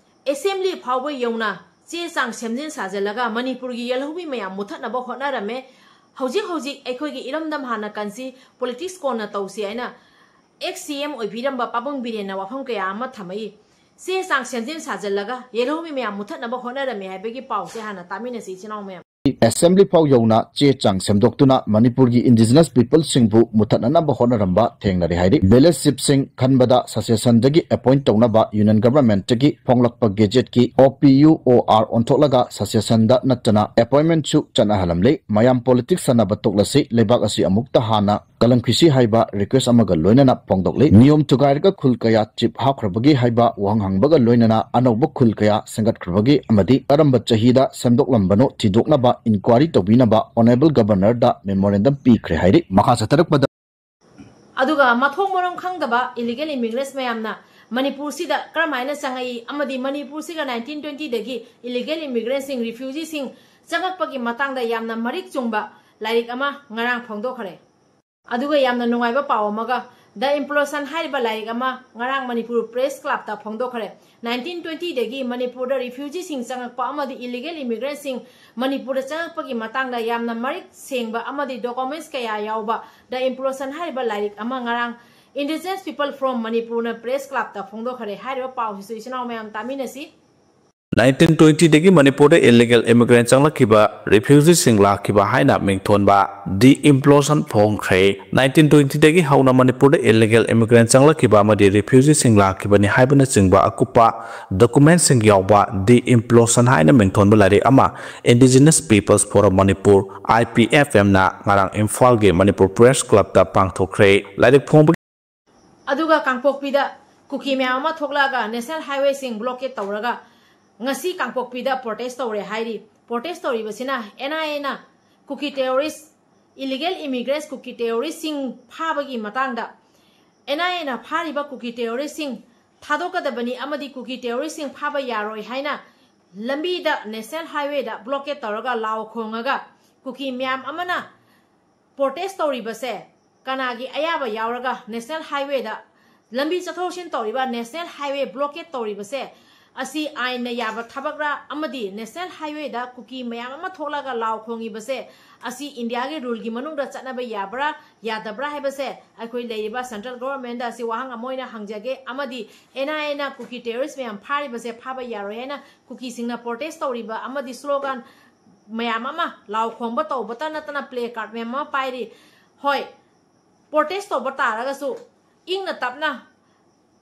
ꯑꯦꯁꯦꯝꯕ꯭ꯂꯤ ꯐꯥꯎꯕ ꯌꯧꯅ ꯆꯦ ꯆꯥꯡ ꯁꯦꯝꯖꯤꯟ ꯁꯥꯖꯤꯜꯂꯒ ꯃꯅꯤꯄꯨꯔꯒꯤ ꯌꯦꯜꯍꯧꯃꯤ ꯃꯌꯥꯝ ꯃꯨꯊꯠꯅꯕ ꯍꯣꯠꯅꯔꯝꯃꯦ꯫ ꯍꯧꯖꯤꯛ ꯍꯧꯖꯤꯛ ꯑꯩꯈꯣꯏꯒꯤ ꯏꯔꯝꯗꯝ ꯍꯥꯟꯅ ꯀꯟꯁꯤ, politics ꯀꯣꯟꯅ ꯇꯧꯁꯤ ꯍꯥꯏꯅ ex CM ꯑꯣꯏꯕꯤꯔꯝꯕ ꯄꯥꯕꯨꯡ ꯕꯤꯔꯦꯟꯅ ꯋꯥꯐꯝ ꯀꯌꯥ ꯑꯃ ꯊꯝꯃꯛꯏ꯫ ꯆꯦ ꯆꯥꯡ ꯁꯦꯝꯖꯤꯟ ꯁꯥꯖꯤꯜꯂꯒ ꯌꯦꯜꯍꯧꯃꯤ ꯃꯌꯥꯝ ꯃꯨꯊꯠꯅꯕ ꯍꯣꯠꯅꯔꯝꯃꯤ ꯍꯥꯏꯕꯒꯤ ꯄꯥꯎꯁꯦ ꯍꯥꯟꯅ ꯇꯥꯃꯤꯟꯅꯁꯤ, ꯏꯆꯤꯟ ꯏꯅꯥꯎ ꯃꯌꯥꯝ꯫ Assembly ꯐꯥꯎ ꯌꯧꯅ ꯆꯦ ꯆꯥꯡ ꯁꯦꯝꯗꯣꯛꯇꯨꯅ ꯃꯅꯤꯄꯨꯔꯒꯤ indigenous peopleꯁꯤꯡꯕꯨ ꯃꯨꯊꯠꯅꯅꯕ ꯍꯣꯠꯅꯔꯝꯕ ꯊꯦꯡꯅꯔꯦ ꯍꯥꯏꯔꯤ꯫ Village chiefꯁꯤꯡ ꯈꯟꯕꯗ Secessionꯗꯒꯤ appoint ꯇꯧꯅꯕ Union Governmentꯇꯒꯤ ꯐꯣꯡꯂꯛꯄ gazetteꯀꯤ O P U O R ꯑꯣꯟꯊꯣꯛꯂꯒ Secessionꯗ ꯅꯠꯇꯅ appointmentꯁꯨ ꯆꯠꯅꯍꯜꯂꯝꯂꯦ꯫ ꯃꯌꯥꯝ politics ꯁꯥꯟꯅꯕ ꯇꯣꯛꯂꯁꯤ, ꯂꯩꯕꯥꯛ ꯑꯁꯤ ꯑꯃꯨꯛꯇ ꯍꯥꯟꯅ ꯀꯜꯂꯝꯈꯤꯁꯤ ꯍꯥꯏꯕ request ꯑꯃꯒ ꯂꯣꯏꯅꯅ ꯐꯣꯡꯗꯣꯛꯂꯤ꯫ ꯅꯤꯌꯣꯝ ꯊꯨꯒꯥꯏꯔꯒ ꯈꯨꯜ ꯀꯌꯥ chief ꯍꯥꯞꯈ꯭ꯔꯕꯒꯦ ꯍꯥꯏꯕ ꯋꯥꯍꯪ ꯍꯪꯕꯒ ꯂꯣꯏꯅꯅ ꯑꯅꯧꯕ ꯈꯨꯜ ꯀꯌꯥ ꯁꯦꯝꯒꯠꯈ꯭ꯔꯕꯒꯦ ꯑꯃꯗꯤ ꯀꯔꯝꯕ ꯆꯍꯤꯗ ꯁꯦꯝꯗꯣꯛꯂꯝꯕꯅꯣ ꯊꯤꯗꯣꯛꯅꯕ inquiry ꯇꯧꯕꯤꯅꯕ Honourable Governorꯗ memorandum ꯄꯤꯈ꯭ꯔꯦ ꯍꯥꯏꯔꯤ꯫ ꯃꯈꯥ ꯆꯠꯊꯔꯛꯄꯗ ꯑꯗꯨꯒ ꯃꯊꯣꯡ ꯃꯔꯝ ꯈꯪꯗꯕ illegal immigrants ꯃꯌꯥꯝꯅ ꯃꯅꯤꯄꯨꯔꯁꯤꯗ ꯀꯔꯝ ꯍꯥꯏꯅ ꯆꯪꯉꯛꯏ ꯑꯃꯗꯤ ꯃꯅꯤꯄꯨꯔꯁꯤꯒ nineteen twentyꯗꯒꯤ illegal immigrantꯁꯤꯡ, refugeeꯁꯤꯡ ꯆꯪꯉꯛꯄꯒꯤ ꯃꯇꯥꯡꯗ ꯌꯥꯝꯅ ꯃꯔꯤꯛ ꯆꯨꯝꯕ ꯂꯥꯏꯔꯤꯛ ꯑꯃ ꯉꯔꯥꯡ ꯐꯣꯡꯗꯣꯛꯈ꯭ꯔꯦ꯫ ꯑꯗꯨꯒ ꯌꯥꯝꯅ ꯅꯨꯡꯉꯥꯏꯕ ꯄꯥꯎ ꯑꯃꯒ, The Implosion ꯍꯥꯏꯔꯤꯕ ꯂꯥꯏꯔꯤꯛ ꯑꯃ ꯉꯔꯥꯡ ꯃꯅꯤꯄꯨꯔ Press Clubꯇ ꯐꯣꯡꯗꯣꯛꯈ꯭ꯔꯦ꯫ Nineteen twentyꯗꯒꯤ ꯃꯅꯤꯄꯨꯔꯗ refugeeꯁꯤꯡ ꯆꯪꯉꯛꯄ ꯑꯃꯗꯤ illegal immigrantꯁꯤꯡ ꯃꯅꯤꯄꯨꯔꯗ ꯆꯪꯉꯛꯄꯒꯤ ꯃꯇꯥꯡꯗ ꯌꯥꯝꯅ ꯃꯔꯤꯛ ꯁꯦꯡꯕ ꯑꯃꯗꯤ documents ꯀꯌꯥ ꯌꯥꯎꯕ The Implosion ꯍꯥꯏꯔꯤꯕ ꯂꯥꯏꯔꯤꯛ ꯑꯃ ꯉꯔꯥꯡ Indigenous People From Manipurꯅ Press Clubꯇ ꯐꯣꯡꯗꯣꯛꯈ꯭ꯔꯦ꯫ ꯍꯥꯏꯔꯤꯕ ꯄꯥꯎꯁꯤꯁꯨ ꯏꯆꯤꯟ ꯏꯅꯥꯎ ꯃꯌꯥꯝ ꯇꯥꯃꯤꯟꯅꯁꯤ꯫ Nineteen twentyꯗꯒꯤ ꯃꯅꯤꯄꯨꯔꯗ illegal immigrant ꯆꯪꯂꯛꯈꯤꯕ, refugeeꯁꯤꯡ ꯂꯥꯛꯈꯤꯕ ꯍꯥꯏꯅ ꯃꯤꯡꯊꯣꯟꯕ The Implosion ꯐꯣꯡꯈ꯭ꯔꯦ꯫ Nineteen twentyꯗꯒꯤ ꯍꯧꯅ ꯃꯅꯤꯄꯨꯔꯗ illegal immigrant ꯆꯪꯂꯛꯈꯤꯕ ꯑꯃꯗꯤ refugeeꯁꯤꯡ ꯂꯥꯛꯈꯤꯕꯅꯤ ꯍꯥꯏꯕꯅꯆꯤꯡꯕ ꯑꯀꯨꯞꯄ documentsꯁꯤꯡ ꯌꯥꯎꯕ The Implosion ꯍꯥꯏꯅ ꯃꯤꯡꯊꯣꯟꯕ ꯂꯥꯏꯔꯤꯛ ꯑꯃ Indigenous Peoples Forum Manipur, I P F Mꯅ ꯉꯔꯥꯡ ꯏꯝꯐꯥꯜꯒꯤ ꯃꯅꯤꯄꯨꯔ Press Clubꯇ ꯄꯥꯡꯊꯣꯛꯈ꯭ꯔꯦ꯫ ꯂꯥꯏꯔꯤꯛ ꯐꯣꯡꯕꯒꯤ ꯑꯗꯨꯒ ꯀꯥꯡꯄꯣꯛꯄꯤꯗ ꯀꯨꯀꯤ ꯃꯌꯥꯝ ꯑꯃ ꯊꯣꯛꯂꯛꯑꯒ ꯅꯦꯁꯅꯦꯜ ꯍꯥꯏꯋꯦꯁꯤꯡ ꯕ꯭ꯂꯣꯀꯦꯠ ꯇꯧꯔꯒ ꯉꯁꯤ ꯀꯥꯡꯄꯣꯛꯄꯤꯗ ꯄ꯭ꯔꯣꯇꯦꯁ ꯇꯧꯔꯦ ꯍꯥꯏꯔꯤ꯫ ꯄ꯭ꯔꯣꯇꯦꯁ ꯇꯧꯔꯤꯕꯁꯤꯅ ꯑꯦꯟ ꯑꯥꯏ ꯑꯦꯅ ꯀꯨꯀꯤ ꯇꯦꯔꯣꯔꯤꯁ, ꯏꯂꯤꯒꯦꯜ ꯏꯃꯤꯒ꯭ꯔꯦꯟꯁ ꯀꯨꯀꯤ ꯇꯦꯔꯣꯔꯤꯁꯁꯤꯡ ꯐꯥꯕꯒꯤ ꯃꯇꯥꯡꯗ ꯑꯦꯟ ꯑꯥꯏ ꯑꯦꯅ ꯐꯥꯔꯤꯕ ꯀꯨꯀꯤ ꯇꯦꯔꯣꯔꯤꯁꯁꯤꯡ ꯊꯥꯗꯣꯛꯀꯗꯕꯅꯤ ꯑꯃꯗꯤ ꯀꯨꯀꯤ ꯇꯦꯔꯣꯔꯤꯁꯁꯤꯡ ꯐꯥꯕ ꯌꯥꯔꯣꯏ ꯍꯥꯏꯅ ꯂꯝꯕꯤꯗ ꯅꯦꯁꯅꯦꯜ ꯍꯥꯏꯋꯦꯗ ꯕ꯭ꯂꯣꯀꯦꯠ ꯇꯧꯔꯒ ꯂꯥꯎ ꯈꯣꯡꯉꯒ ꯀꯨꯀꯤ ꯃꯌꯥꯝ ꯑꯃꯅ ꯄ꯭ꯔꯣꯇꯦꯁ ꯇꯧꯔꯤꯕꯁꯦ ꯀꯅꯥꯒꯤ ꯑꯌꯥꯕ ꯌꯥꯎꯔꯒ ꯅꯦꯁꯅꯦꯜ ꯍꯥꯏꯋꯦꯗ ꯂꯝꯕꯤ ꯆꯠꯊꯣꯛ ꯆꯠꯁꯤꯟ ꯇꯧꯔꯤꯕ, ꯅꯦꯁꯅꯦꯜ ꯍꯥꯏꯋꯦ ꯕ꯭ꯂꯣꯀꯦꯠ ꯇꯧꯔꯤꯕꯁꯦ ꯑꯁꯤ ꯑꯥꯏꯟꯅ ꯌꯥꯕ ꯊꯕꯛꯔꯥ ꯑꯃꯗꯤ ꯅꯦꯁꯅꯦꯜ ꯍꯥꯏꯋꯦꯗ ꯀꯨꯀꯤ ꯃꯌꯥꯝ ꯑꯃ ꯊꯣꯛꯂꯒ ꯂꯥꯎ ꯈꯣꯡꯉꯤꯕꯁꯦ ꯑꯁꯤ ꯏꯟꯗꯤꯌꯥꯒꯤ ꯔꯨꯜꯒꯤ ꯃꯅꯨꯡꯗ ꯆꯠꯅꯕ ꯌꯥꯕ꯭ꯔꯥ ꯌꯥꯗꯕ꯭ꯔꯥ ꯍꯥꯏꯕꯁꯦ ꯑꯩꯈꯣꯏ ꯂꯩꯔꯤꯕ ꯁꯦꯟꯇ꯭ꯔꯦꯜ ꯒꯣꯚꯔꯟꯃꯦꯟꯗ ꯑꯁꯤ ꯋꯥꯍꯪ ꯑꯃ ꯑꯣꯏꯅ ꯍꯪꯖꯒꯦ꯫ ꯑꯃꯗꯤ ꯑꯦꯟ ꯑꯥꯏ ꯑꯦꯅ ꯀꯨꯀꯤ ꯇꯦꯔꯣꯔꯤꯁ ꯃꯌꯥꯝ ꯐꯥꯔꯤꯕꯁꯦ ꯐꯥꯕ ꯌꯥꯔꯣꯏ ꯍꯥꯏꯅ ꯀꯨꯀꯤꯁꯤꯡꯅ ꯄ꯭ꯔꯣꯇꯦꯁ ꯇꯧꯔꯤꯕ ꯑꯃꯗꯤ ꯁ꯭ꯂꯣꯒꯥꯟ ꯃꯌꯥꯝ ꯑꯃ ꯂꯥꯎ ꯈꯣꯡꯕ ꯇꯧꯕꯇ ꯅꯠꯇꯅ ꯄ꯭ꯂꯦ ꯀꯥꯔꯠ ꯃꯌꯥꯝ ꯑꯃ ꯄꯥꯏꯔꯤ꯫ ꯍꯣꯏ, ꯄ꯭ꯔꯣꯇꯦꯁ ꯇꯧꯕ ꯇꯥꯔꯒꯁꯨ ꯏꯪꯅ ꯇꯞꯅ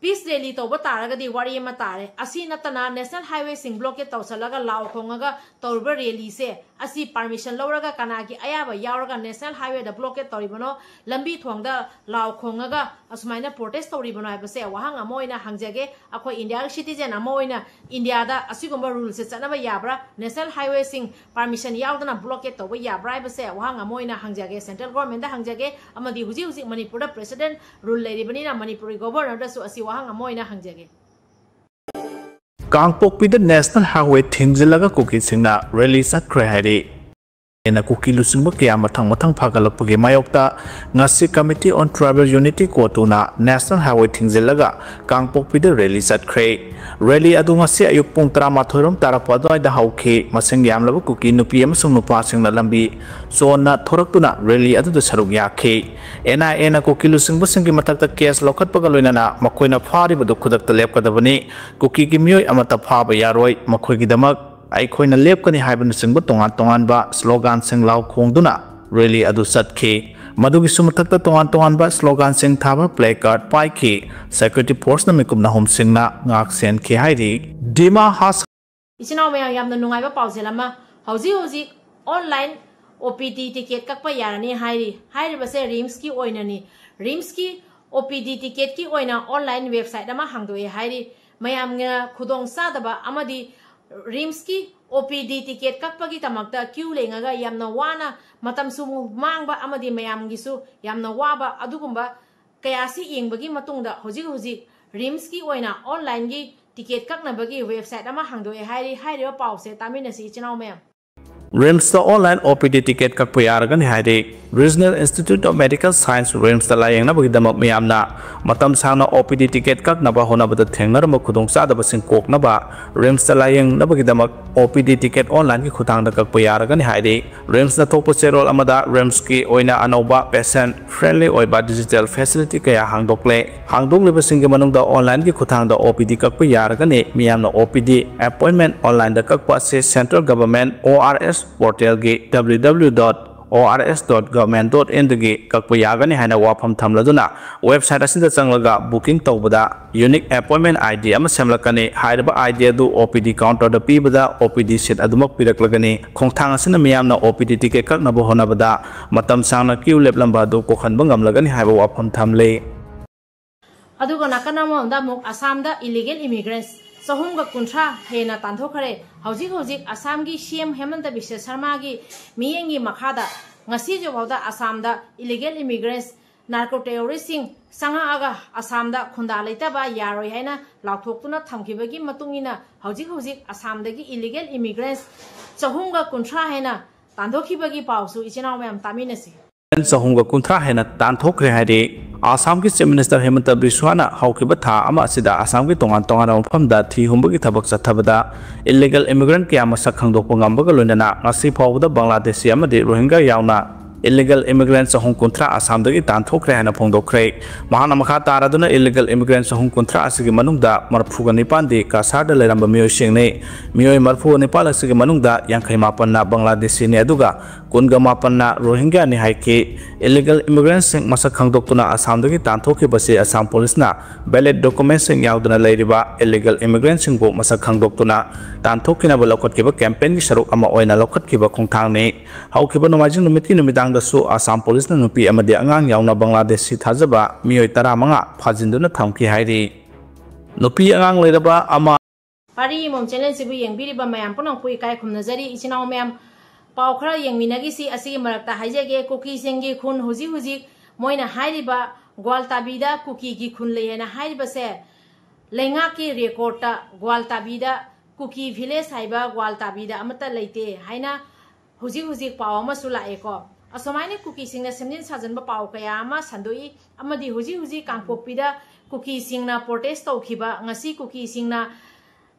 ꯄꯤꯁ ꯔꯦꯂꯤ ꯇꯧꯕ ꯇꯥꯔꯒꯗꯤ ꯋꯥꯔꯤ ꯑꯃ ꯇꯥꯔꯦ꯫ ꯑꯁꯤ ꯅꯠꯇꯅ ꯅꯦꯁꯅꯦꯜ ꯍꯥꯏꯋꯦꯁꯤꯡ ꯕ꯭ꯂꯣꯀꯦꯠ ꯇꯧꯁꯜꯂꯒ ꯂꯥꯎ ꯈꯣꯡꯉꯒ ꯇꯧꯔꯤꯕ ꯔꯦꯂꯤꯁꯦ ꯑꯁꯤ ꯄꯥꯔꯃꯤꯁꯟ ꯂꯧꯔꯒ ꯀꯅꯥꯒꯤ ꯑꯌꯥꯕ ꯌꯥꯎꯔꯒ ꯅꯦꯁꯅꯦꯜ ꯍꯥꯏꯋꯦꯗ ꯕ꯭ꯂꯣꯀꯦꯠ ꯇꯧꯔꯤꯕꯅꯣ, ꯂꯝꯕꯤ ꯊꯣꯡꯗ ꯂꯥꯎ ꯈꯣꯡꯉꯒ ꯑꯁꯨꯃꯥꯏꯅ ꯄ꯭ꯔꯣꯇꯦꯁ ꯇꯧꯔꯤꯕꯅꯣ ꯍꯥꯏꯕꯁꯦ ꯋꯥꯍꯪ ꯑꯃ ꯑꯣꯏꯅ ꯍꯪꯖꯒꯦ꯫ ꯑꯩꯈꯣꯏ ꯏꯟꯗꯤꯌꯥꯒꯤ ꯁꯤꯇꯤꯖꯦꯟ ꯑꯃ ꯑꯣꯏꯅ ꯏꯟꯗꯤꯌꯥꯗ ꯑꯁꯤꯒꯨꯝꯕ ꯔꯨꯜꯁꯦ ꯆꯠꯅꯕ ꯌꯥꯕ꯭ꯔꯥ? ꯅꯦꯁꯅꯦꯜ ꯍꯥꯏꯋꯦꯁꯤꯡ ꯄꯥꯔꯃꯤꯁꯟ ꯌꯥꯎꯗꯅ ꯕ꯭ꯂꯣꯀꯦꯠ ꯇꯧꯕ ꯌꯥꯕ꯭ꯔꯥ ꯍꯥꯏꯕꯁꯦ ꯋꯥꯍꯪ ꯑꯃ ꯑꯣꯏꯅ ꯍꯪꯖꯒꯦ, ꯁꯦꯟꯇ꯭ꯔꯦꯜ ꯒꯣꯔꯃꯦꯟꯗ ꯍꯪꯖꯒꯦ꯫ ꯑꯃꯗꯤ ꯍꯧꯖꯤꯛ ꯍꯧꯖꯤꯛ ꯃꯅꯤꯄꯨꯔꯗ ꯄ꯭ꯔꯦꯁꯤꯗꯦꯟ ꯔꯨꯜ ꯂꯩꯔꯤꯕꯅꯤꯅ ꯃꯅꯤꯄꯨꯔꯒꯤ ꯒꯣꯕꯔꯅꯔꯗꯁꯨ ꯑꯁꯤ ꯋꯥꯍꯪ ꯑꯃ ꯑꯣꯏꯅ ꯍꯪꯖꯒꯦ꯫ ꯀꯥꯡꯄꯣꯛꯄꯤꯗ ꯅꯦꯁꯅꯦꯜ ꯍꯥꯏꯋꯦ ꯊꯤꯡꯖꯤꯜꯂꯒ ꯀꯨꯀꯤꯁꯤꯡꯅ ꯔꯦꯂꯤ ꯆꯠꯈ꯭ꯔꯦ ꯍꯥꯏꯔꯤ꯫ ꯍꯦꯟꯅ ꯀꯨꯀꯤ ꯂꯨꯆꯤꯡꯕ ꯀꯌꯥ ꯃꯊꯪ ꯃꯊꯪ ꯐꯒꯠꯂꯛꯄꯒꯤ ꯃꯥꯌꯣꯛꯇ ꯉꯁꯤ Committee on Tribal Unity ꯀꯣꯇꯨꯅ ꯅꯦꯁꯅꯦꯜ ꯍꯥꯏꯋꯦ ꯊꯤꯡꯖꯤꯜꯂꯒ ꯀꯥꯡꯄꯣꯛꯄꯤꯗ ꯔꯦꯂꯤ ꯆꯠꯈ꯭ꯔꯦ꯫ ꯔꯦꯂꯤ ꯑꯗꯨ ꯉꯁꯤ ꯑꯌꯨꯛ ꯄꯨꯡ ꯇꯔꯥꯃꯥꯊꯣꯏ ꯔꯣꯝ ꯇꯥꯔꯛꯄ ꯑꯗꯨꯋꯥꯏꯗ ꯍꯧꯈꯤ꯫ ꯃꯁꯤꯡ ꯌꯥꯝꯂꯕ ꯀꯨꯀꯤ ꯅꯨꯄꯤ ꯑꯃꯁꯨꯡ ꯅꯨꯄꯥꯁꯤꯡꯅ ꯂꯝꯕꯤ ꯆꯣꯟꯅ ꯊꯣꯔꯛꯇꯨꯅ ꯔꯦꯂꯤ ꯑꯗꯨꯗ ꯁꯔꯨꯛ ꯌꯥꯈꯤ꯫ ꯑꯦꯟ ꯑꯥꯏ ꯑꯦꯅ ꯀꯨꯀꯤ ꯂꯨꯆꯤꯡꯕꯁꯤꯡꯒꯤ ꯃꯊꯛꯇ ꯀꯦꯁ ꯂꯧꯈꯠꯄꯒ ꯂꯣꯏꯅꯅ ꯃꯈꯣꯏꯅ ꯐꯥꯔꯤꯕꯗꯨ ꯈꯨꯗꯛꯇ ꯂꯦꯞꯀꯗꯕꯅꯤ꯫ ꯀꯨꯀꯤꯒꯤ ꯃꯤꯑꯣꯏ ꯑꯃꯠꯇ ꯐꯥꯕ ꯌꯥꯔꯣꯏ꯫ ꯃꯈꯣꯏꯒꯤꯗꯃꯛ ꯑꯩꯈꯣꯏꯅ ꯂꯦꯞꯀꯅꯤ ꯍꯥꯏꯕꯅꯆꯤꯡꯕ ꯇꯣꯉꯥꯟ ꯇꯣꯉꯥꯟꯕ ꯁ꯭ꯂꯣꯒꯥꯟꯁꯤꯡ ꯂꯥꯎ ꯈꯣꯡꯗꯨꯅ ꯔꯦꯂꯤ ꯑꯗꯨ ꯆꯠꯈꯤ꯫ ꯃꯗꯨꯒꯤꯁꯨ ꯃꯊꯛꯇ ꯇꯣꯉꯥꯟ ꯇꯣꯉꯥꯟꯕ ꯁ꯭ꯂꯣꯒꯥꯟꯁꯤꯡ ꯊꯥꯕ ꯄ꯭ꯂꯦ ꯀꯥꯔꯗ ꯄꯥꯏꯈꯤ꯫ ꯁꯦꯀ꯭ꯌꯨꯔꯤꯇꯤ ꯐꯣꯔꯁꯅ ꯃꯤꯀꯨꯞꯅ ꯍꯨꯝꯁꯤꯡꯅ ꯉꯥꯛ ꯁꯦꯟꯈꯤ ꯍꯥꯏꯔꯤ꯫ ꯗꯤꯃꯥ ꯍꯥꯁ ꯏꯆꯤꯟ ꯏꯅꯥꯎ ꯃꯌꯥꯝ, ꯌꯥꯝꯅ ꯅꯨꯡꯉꯥꯏꯕ ꯄꯥꯎꯖꯦꯜ ꯑꯃ, ꯍꯧꯖꯤꯛ ꯍꯧꯖꯤꯛ ꯑꯣꯟꯂꯥꯏꯟ ꯑꯣ ꯄꯤ ꯗꯤ ꯇꯤꯀꯦꯠ ꯀꯛꯄ ꯌꯥꯔꯅꯤ ꯍꯥꯏꯔꯤ꯫ ꯍꯥꯏꯔꯤꯕꯁꯦ ꯔꯤꯝꯁꯀꯤ ꯑꯣꯏꯅꯅꯤ꯫ ꯔꯤꯝꯁꯀꯤ ꯑꯣ ꯄꯤ ꯗꯤ ꯇꯤꯀꯦꯠꯀꯤ ꯑꯣꯏꯅ ꯑꯣꯟꯂꯥꯏꯟ ꯋꯦꯕꯁꯥꯏꯠ ꯑꯃ ꯍꯥꯡꯗꯣꯛꯑꯦ ꯍꯥꯏꯔꯤ꯫ ꯃꯌꯥꯝꯅ ꯈꯨꯗꯣꯡꯆꯥꯗꯕ ꯑꯃꯗꯤ ꯔꯤꯝꯁꯀꯤ ꯑꯣ ꯄꯤ ꯗꯤ ꯇꯤꯀꯦꯠ ꯀꯛꯄꯒꯤꯗꯃꯛꯇ ꯀ꯭ꯌꯨ ꯂꯦꯡꯉꯒ ꯌꯥꯝꯅ ꯋꯥꯅ ꯃꯇꯝꯁꯨ ꯃꯥꯡꯕ ꯑꯃꯗꯤ ꯃꯌꯥꯝꯒꯤꯁꯨ ꯌꯥꯝꯅ ꯋꯥꯕ ꯑꯗꯨꯒꯨꯝꯕ ꯀꯌꯥꯁꯤ ꯌꯦꯡꯕꯒꯤ ꯃꯇꯨꯡꯗ ꯍꯧꯖꯤꯛ ꯍꯧꯖꯤꯛ ꯔꯤꯝꯁꯀꯤ ꯑꯣꯏꯅ ꯑꯣꯟꯂꯥꯏꯟꯒꯤ ꯇꯤꯀꯦꯠ ꯀꯛꯅꯕꯒꯤ ꯋꯦꯕꯁꯥꯏꯠ ꯑꯃ ꯍꯥꯡꯗꯣꯛꯑꯦ ꯍꯥꯏꯔꯤ꯫ ꯍꯥꯏꯔꯤꯕ ꯄꯥꯎꯁꯦ ꯇꯥꯃꯤꯟꯅꯁꯤ ꯏꯆꯤꯟ ꯏꯅꯥꯎ ꯃꯌꯥꯝ꯫ ꯔꯤꯝꯁꯇ ꯑꯣꯟꯂꯥꯏꯟ ꯑꯣ ꯄꯤ ꯗꯤ ꯇꯤꯀꯦꯠ ꯀꯛꯄ ꯌꯥꯔꯒꯅꯤ ꯍꯥꯏꯔꯤ꯫ Regional institute of medical science, ꯔꯤꯝꯁꯇ ꯂꯥꯌꯦꯡꯅꯕꯒꯤꯗꯃꯛ ꯃꯤꯌꯥꯝꯅ ꯃꯇꯝ ꯁꯥꯡꯅ ꯑꯣ ꯄꯤ ꯗꯤ ꯇꯤꯀꯦꯠ ꯀꯛꯅꯕ ꯍꯣꯠꯅꯕꯗ ꯊꯦꯡꯅꯔꯝꯕ ꯈꯨꯗꯣꯡꯆꯥꯗꯕꯁꯤꯡ ꯀꯣꯛꯅꯕ ꯔꯤꯝꯁꯇ ꯂꯥꯌꯦꯡꯅꯕꯒꯤꯗꯃꯛ ꯑꯣ ꯄꯤ ꯗꯤ ꯇꯤꯀꯦꯠ ꯑꯣꯟꯂꯥꯏꯟꯒꯤ ꯈꯨꯠꯊꯥꯡꯗ ꯀꯛꯄ ꯌꯥꯔꯒꯅꯤ ꯍꯥꯏꯔꯤ꯫ ꯔꯤꯝꯁꯅ ꯊꯣꯛꯄ ꯆꯦꯔꯣꯜ ꯑꯃꯗ ꯔꯤꯝꯁꯀꯤ ꯑꯣꯏꯅ ꯑꯅꯧꯕ ꯄꯦꯁꯦꯟ ꯐ꯭ꯔꯦꯟꯂꯤ ꯑꯣꯏꯕ ꯗꯤꯖꯤꯇꯦꯜ ꯐꯦꯁꯤꯂꯤꯇꯤ ꯀꯌꯥ ꯍꯥꯡꯗꯣꯛꯂꯦ꯫ ꯍꯥꯡꯗꯣꯛꯂꯤꯕꯁꯤꯡꯒꯤ ꯃꯅꯨꯡꯗ ꯑꯣꯟꯂꯥꯏꯟꯒꯤ ꯈꯨꯠꯊꯥꯡꯗ ꯑꯣ ꯄꯤ ꯗꯤ ꯀꯛꯄ ꯌꯥꯔꯒꯅꯤ꯫ ꯃꯤꯌꯥꯝꯅ ꯑꯣ ꯄꯤ ꯗꯤ ꯑꯦꯄꯣꯏꯟꯃꯦꯟ ꯑꯣꯟꯂꯥꯏꯟꯗ ꯀꯛꯄ ꯑꯁꯤ ꯁꯦꯟꯇ꯭ꯔꯦꯜ ꯒꯚꯔꯟꯃꯦꯟꯠ ꯑꯣ ꯑꯥꯔ ꯑꯦꯁ ꯄꯣꯔꯇꯦꯜꯒꯤ W W W dot O R S dot government dot in ꯗꯒꯤ ꯀꯛꯄ ꯌꯥꯒꯅꯤ ꯍꯥꯏꯅ ꯋꯥꯐꯝ ꯊꯝꯂꯗꯨꯅ ꯋꯦꯕꯁꯥꯏꯠ ꯑꯁꯤꯗ ꯆꯪꯂꯒ ꯕꯨꯀꯤꯡ ꯇꯧꯕꯗ ꯌꯨꯅꯤꯛ ꯑꯦꯄꯣꯏꯟꯃꯦꯟ ꯑꯥꯏ ꯗꯤ ꯑꯃ ꯁꯦꯝꯂꯛꯀꯅꯤ꯫ ꯍꯥꯏꯔꯤꯕ ꯑꯥꯏ ꯗꯤ ꯑꯗꯨ ꯑꯣ ꯄꯤ ꯗꯤ ꯀꯥꯎꯟꯇꯔꯗ ꯄꯤꯕꯗ ꯑꯣ ꯄꯤ ꯗꯤ ꯁꯤꯠ ꯑꯗꯨꯃꯛ ꯄꯤꯔꯛꯂꯒꯅꯤ꯫ ꯈꯣꯡꯊꯥꯡ ꯑꯁꯤꯅ ꯃꯤꯌꯥꯝꯅ ꯑꯣ ꯄꯤ ꯗꯤ ꯇꯤꯀꯦꯠ ꯀꯛꯅꯕ ꯍꯣꯠꯅꯕꯗ ꯃꯇꯝ ꯁꯥꯡꯅ ꯀ꯭ꯌꯨ ꯂꯦꯞꯂꯝꯕ ꯑꯗꯨ ꯀꯣꯛꯍꯟꯕ ꯉꯝꯂꯒꯅꯤ ꯍꯥꯏꯕ ꯋꯥꯐꯝ ꯊꯝꯂꯤ꯫ ꯑꯗꯨꯒ ꯅꯥꯀꯟ ꯑꯃꯔꯣꯝꯗ ꯑꯃꯨꯛ ꯑꯁꯥꯝꯗ ꯏꯂꯤꯒꯦꯜ ꯏꯃꯤꯒ꯭ꯔꯦꯟꯠꯁ ꯆꯍꯨꯝꯒ ꯀꯨꯟꯊ꯭ꯔꯥ ꯍꯦꯟꯅ ꯇꯥꯟꯊꯣꯛꯈ꯭ꯔꯦ꯫ ꯍꯧꯖꯤꯛ ꯍꯧꯖꯤꯛ ꯑꯁꯥꯝꯒꯤ ꯁꯤ ꯑꯦꯝ ꯍꯦꯃꯟꯇ ꯕꯤꯁ꯭ꯋ ꯁꯔꯃꯥꯒꯤ ꯃꯤꯠꯌꯦꯡꯒꯤ ꯃꯈꯥꯗ ꯉꯁꯤꯁꯨ ꯐꯥꯎꯗ ꯑꯁꯥꯝꯗ ꯏꯂꯤꯒꯦꯜ ꯏꯃꯤꯒ꯭ꯔꯦꯟꯠꯁ, ꯅꯥꯔꯀꯣ ꯇꯦꯔꯣꯔꯤꯁ꯭ꯠꯁꯤꯡ ꯆꯪꯉꯛꯑꯒ ꯑꯁꯥꯝꯗ ꯈꯨꯟꯗꯥ ꯂꯩꯇꯕ ꯌꯥꯔꯣꯏ ꯍꯥꯏꯅ ꯂꯥꯎꯊꯣꯛꯇꯨꯅ ꯊꯝꯈꯤꯕꯒꯤ ꯃꯇꯨꯡ ꯏꯟꯅ ꯍꯧꯖꯤꯛ ꯍꯧꯖꯤꯛ ꯑꯁꯥꯝꯗꯒꯤ ꯏꯂꯤꯒꯦꯜ ꯏꯃꯤꯒ꯭ꯔꯦꯟꯠꯁ ꯆꯍꯨꯝꯒ ꯀꯨꯟꯊ꯭ꯔꯥ ꯍꯦꯟꯅ ꯇꯥꯟꯊꯣꯛꯈꯤꯕꯒꯤ ꯄꯥꯎꯁꯨ ꯏꯆꯤꯟ ꯏꯅꯥꯎ ꯃꯌꯥꯝ ꯇꯥꯃꯤꯟꯅꯁꯤ꯫ ꯆꯍꯨꯝꯒ ꯀꯨꯟꯊ꯭ꯔꯥ ꯍꯦꯟꯅ ꯇꯥꯟꯊꯣꯛꯈ꯭ꯔꯦ ꯍꯥꯏꯔꯤ꯫ ꯑꯁꯥꯝꯒꯤ ꯆꯤꯐ ꯃꯤꯅꯤꯁꯇꯔ ꯍꯦꯃꯟꯇ ꯕꯤꯁ꯭ꯋꯥꯅ ꯍꯧꯈꯤꯕ ꯊꯥ ꯑꯃ ꯑꯁꯤꯗ ꯑꯁꯥꯝꯒꯤ ꯇꯣꯉꯥꯟ ꯇꯣꯉꯥꯟꯕ ꯃꯐꯝꯗ ꯊꯤ ꯍꯨꯝꯕꯒꯤ ꯊꯕꯛ ꯆꯠꯊꯕꯗ ꯏꯂꯤꯒꯦꯜ ꯏꯃꯤꯒ꯭ꯔꯦꯟꯠ ꯀꯌꯥ ꯃꯁꯛ ꯈꯪꯗꯣꯛꯄ ꯉꯝꯕꯒ ꯂꯣꯏꯅꯅ ꯉꯁꯤ ꯐꯥꯎꯕꯗ ꯕꯪꯒ꯭ꯂꯥꯗꯦꯁꯤ ꯑꯃꯗꯤ ꯔꯣꯍꯤꯡꯒ꯭ꯌꯥ ꯌꯥꯎꯅ ꯏꯂꯤꯒꯦꯜ ꯏꯃꯤꯒ꯭ꯔꯦꯟꯠ ꯆꯍꯨꯝ ꯀꯨꯟꯊ꯭ꯔꯥ ꯑꯁꯥꯝꯗꯒꯤ ꯇꯥꯟꯊꯣꯛꯈ꯭ꯔꯦ ꯍꯥꯏꯅ ꯐꯣꯡꯗꯣꯛꯈ꯭ꯔꯦ꯫ ꯃꯍꯥꯛꯅ ꯃꯈꯥ ꯇꯥꯔꯗꯨꯅ ꯏꯂꯤꯒꯦꯜ ꯏꯃꯤꯒ꯭ꯔꯦꯟꯠ ꯆꯍꯨꯝ ꯀꯨꯟꯊ꯭ꯔꯥ ꯑꯁꯤꯒꯤ ꯃꯅꯨꯡꯗ ꯃꯔꯤꯐꯨꯒ ꯅꯤꯄꯥꯟꯗꯤ ꯀꯁꯥꯔꯗ ꯂꯩꯔꯝꯕ ꯃꯤꯑꯣꯏꯁꯤꯡꯅꯤ꯫ ꯃꯤꯑꯣꯏ ꯃꯔꯤꯐꯨꯒ ꯅꯤꯄꯥꯟ ꯑꯁꯤꯒꯤ ꯃꯅꯨꯡꯗ ꯌꯥꯡꯈꯩ ꯃꯥꯄꯟꯅ ꯕꯪꯒ꯭ꯂꯥꯗꯦꯁꯤꯅꯤ, ꯑꯗꯨꯒ ꯀꯨꯟꯒ ꯃꯥꯄꯟꯅ ꯔꯣꯍꯤꯡꯒ꯭ꯌꯥꯅꯤ ꯍꯥꯏꯈꯤ꯫ ꯏꯂꯤꯒꯦꯜ ꯏꯃꯤꯒ꯭ꯔꯦꯟꯠꯁꯤꯡ ꯃꯁꯛ ꯈꯪꯗꯣꯛꯇꯨꯅ ꯑꯁꯥꯝꯗꯒꯤ ꯇꯥꯟꯊꯣꯛꯈꯤꯕꯁꯤ ꯑꯁꯥꯝ ꯄꯨꯂꯤꯁꯅ ꯚꯦꯂꯤꯗ ꯗꯣꯀꯨꯃꯦꯟꯠꯁꯤꯡ ꯌꯥꯎꯗꯅ ꯂꯩꯔꯤꯕ ꯏꯂꯤꯒꯦꯜ ꯏꯃꯤꯒ꯭ꯔꯦꯟꯠꯁꯤꯡꯕꯨ ꯃꯁꯛ ꯈꯪꯗꯣꯛꯇꯨꯅ ꯇꯥꯟꯊꯣꯛꯈꯤꯅꯕ ꯂꯧꯈꯠꯈꯤꯕ ꯀꯦꯝꯄꯦꯟꯒꯤ ꯁꯔꯨꯛ ꯑꯃ ꯑꯣꯏꯅ ꯂꯧꯈꯠꯈꯤꯕ ꯈꯣꯡꯊꯥꯡꯅꯤ꯫ ꯍꯧꯈꯤꯕ ꯅꯣꯡꯃꯥꯏꯖꯤꯡ ꯅꯨꯃꯤꯠꯀꯤ ꯅꯨꯃꯤꯗꯥꯡ ꯃꯃꯥꯡꯗꯁꯨ ꯑꯁꯥꯝ ꯄꯨꯂꯤꯁꯅ ꯅꯨꯄꯤ ꯑꯃꯗꯤ ꯑꯉꯥꯡ ꯌꯥꯎꯅ ꯕꯪꯒ꯭ꯂꯥꯗꯦꯁꯤ ꯊꯥꯖꯕ ꯃꯤꯑꯣꯏ ꯇꯔꯥꯃꯉꯥ ꯐꯥꯖꯤꯟꯗꯨꯅ ꯊꯝꯈꯤ ꯍꯥꯏꯔꯤ꯫ ꯅꯨꯄꯤ ꯑꯉꯥꯡ ꯂꯩꯔꯕ ꯑꯃ ꯄꯥꯔꯤ ꯏꯃꯣꯝ ꯆꯦꯅꯦꯜꯁꯤꯕꯨ ꯌꯦꯡꯕꯤꯔꯤꯕ ꯃꯌꯥꯝ ꯄꯨꯝꯅꯃꯛꯄꯨ ꯏꯀꯥꯏ ꯈꯨꯝꯅꯖꯔꯤ꯫ ꯏꯆꯤꯟ ꯏꯅꯥꯎ ꯃꯌꯥꯝ, ꯄꯥꯎ ꯈꯔ ꯌꯦꯡꯃꯤꯟꯅꯈꯤꯁꯤ꯫ ꯑꯁꯤꯒꯤ ꯃꯔꯛꯇ ꯍꯥꯏꯖꯒꯦ, ꯀꯨꯀꯤꯁꯤꯡꯒꯤ ꯈꯨꯟ ꯍꯧꯖꯤꯛ ꯍꯧꯖꯤꯛ ꯃꯣꯏꯅ ꯍꯥꯏꯔꯤꯕ ꯒ꯭ꯋꯥꯜꯇꯥꯕꯤꯗ ꯀꯨꯀꯤꯒꯤ ꯈꯨꯟ ꯂꯩ ꯍꯥꯏꯅ ꯍꯥꯏꯔꯤꯕꯁꯦ, ꯂꯩꯉꯥꯛꯀꯤ ꯔꯦꯀꯣꯔꯠꯇ ꯒ꯭ꯋꯥꯜꯇꯥꯕꯤꯗ ꯀꯨꯀꯤ ꯚꯤꯂꯦꯖ ꯍꯥꯏꯕ ꯒ꯭ꯋꯥꯜꯇꯥꯕꯤꯗ ꯑꯃꯠꯇ ꯂꯩꯇꯦ ꯍꯥꯏꯅ ꯍꯧꯖꯤꯛ ꯍꯧꯖꯤꯛ ꯄꯥꯎ ꯑꯃꯁꯨ ꯂꯥꯛꯑꯦꯀꯣ꯫ ꯑꯁꯨꯃꯥꯏꯅ ꯀꯨꯀꯤꯁꯤꯡꯅ ꯁꯦꯝꯖꯤꯟ ꯁꯥꯖꯤꯟꯕ ꯄꯥꯎ ꯀꯌꯥ ꯑꯃ ꯁꯟꯗꯣꯛꯏ, ꯑꯃꯗꯤ ꯍꯧꯖꯤꯛ ꯍꯧꯖꯤꯛ ꯀꯥꯡꯄꯣꯛꯄꯤꯗ ꯀꯨꯀꯤꯁꯤꯡꯅ ꯄ꯭ꯔꯣꯇꯦꯁ ꯇꯧꯈꯤꯕ, ꯉꯁꯤ ꯀꯨꯀꯤꯁꯤꯡꯅ,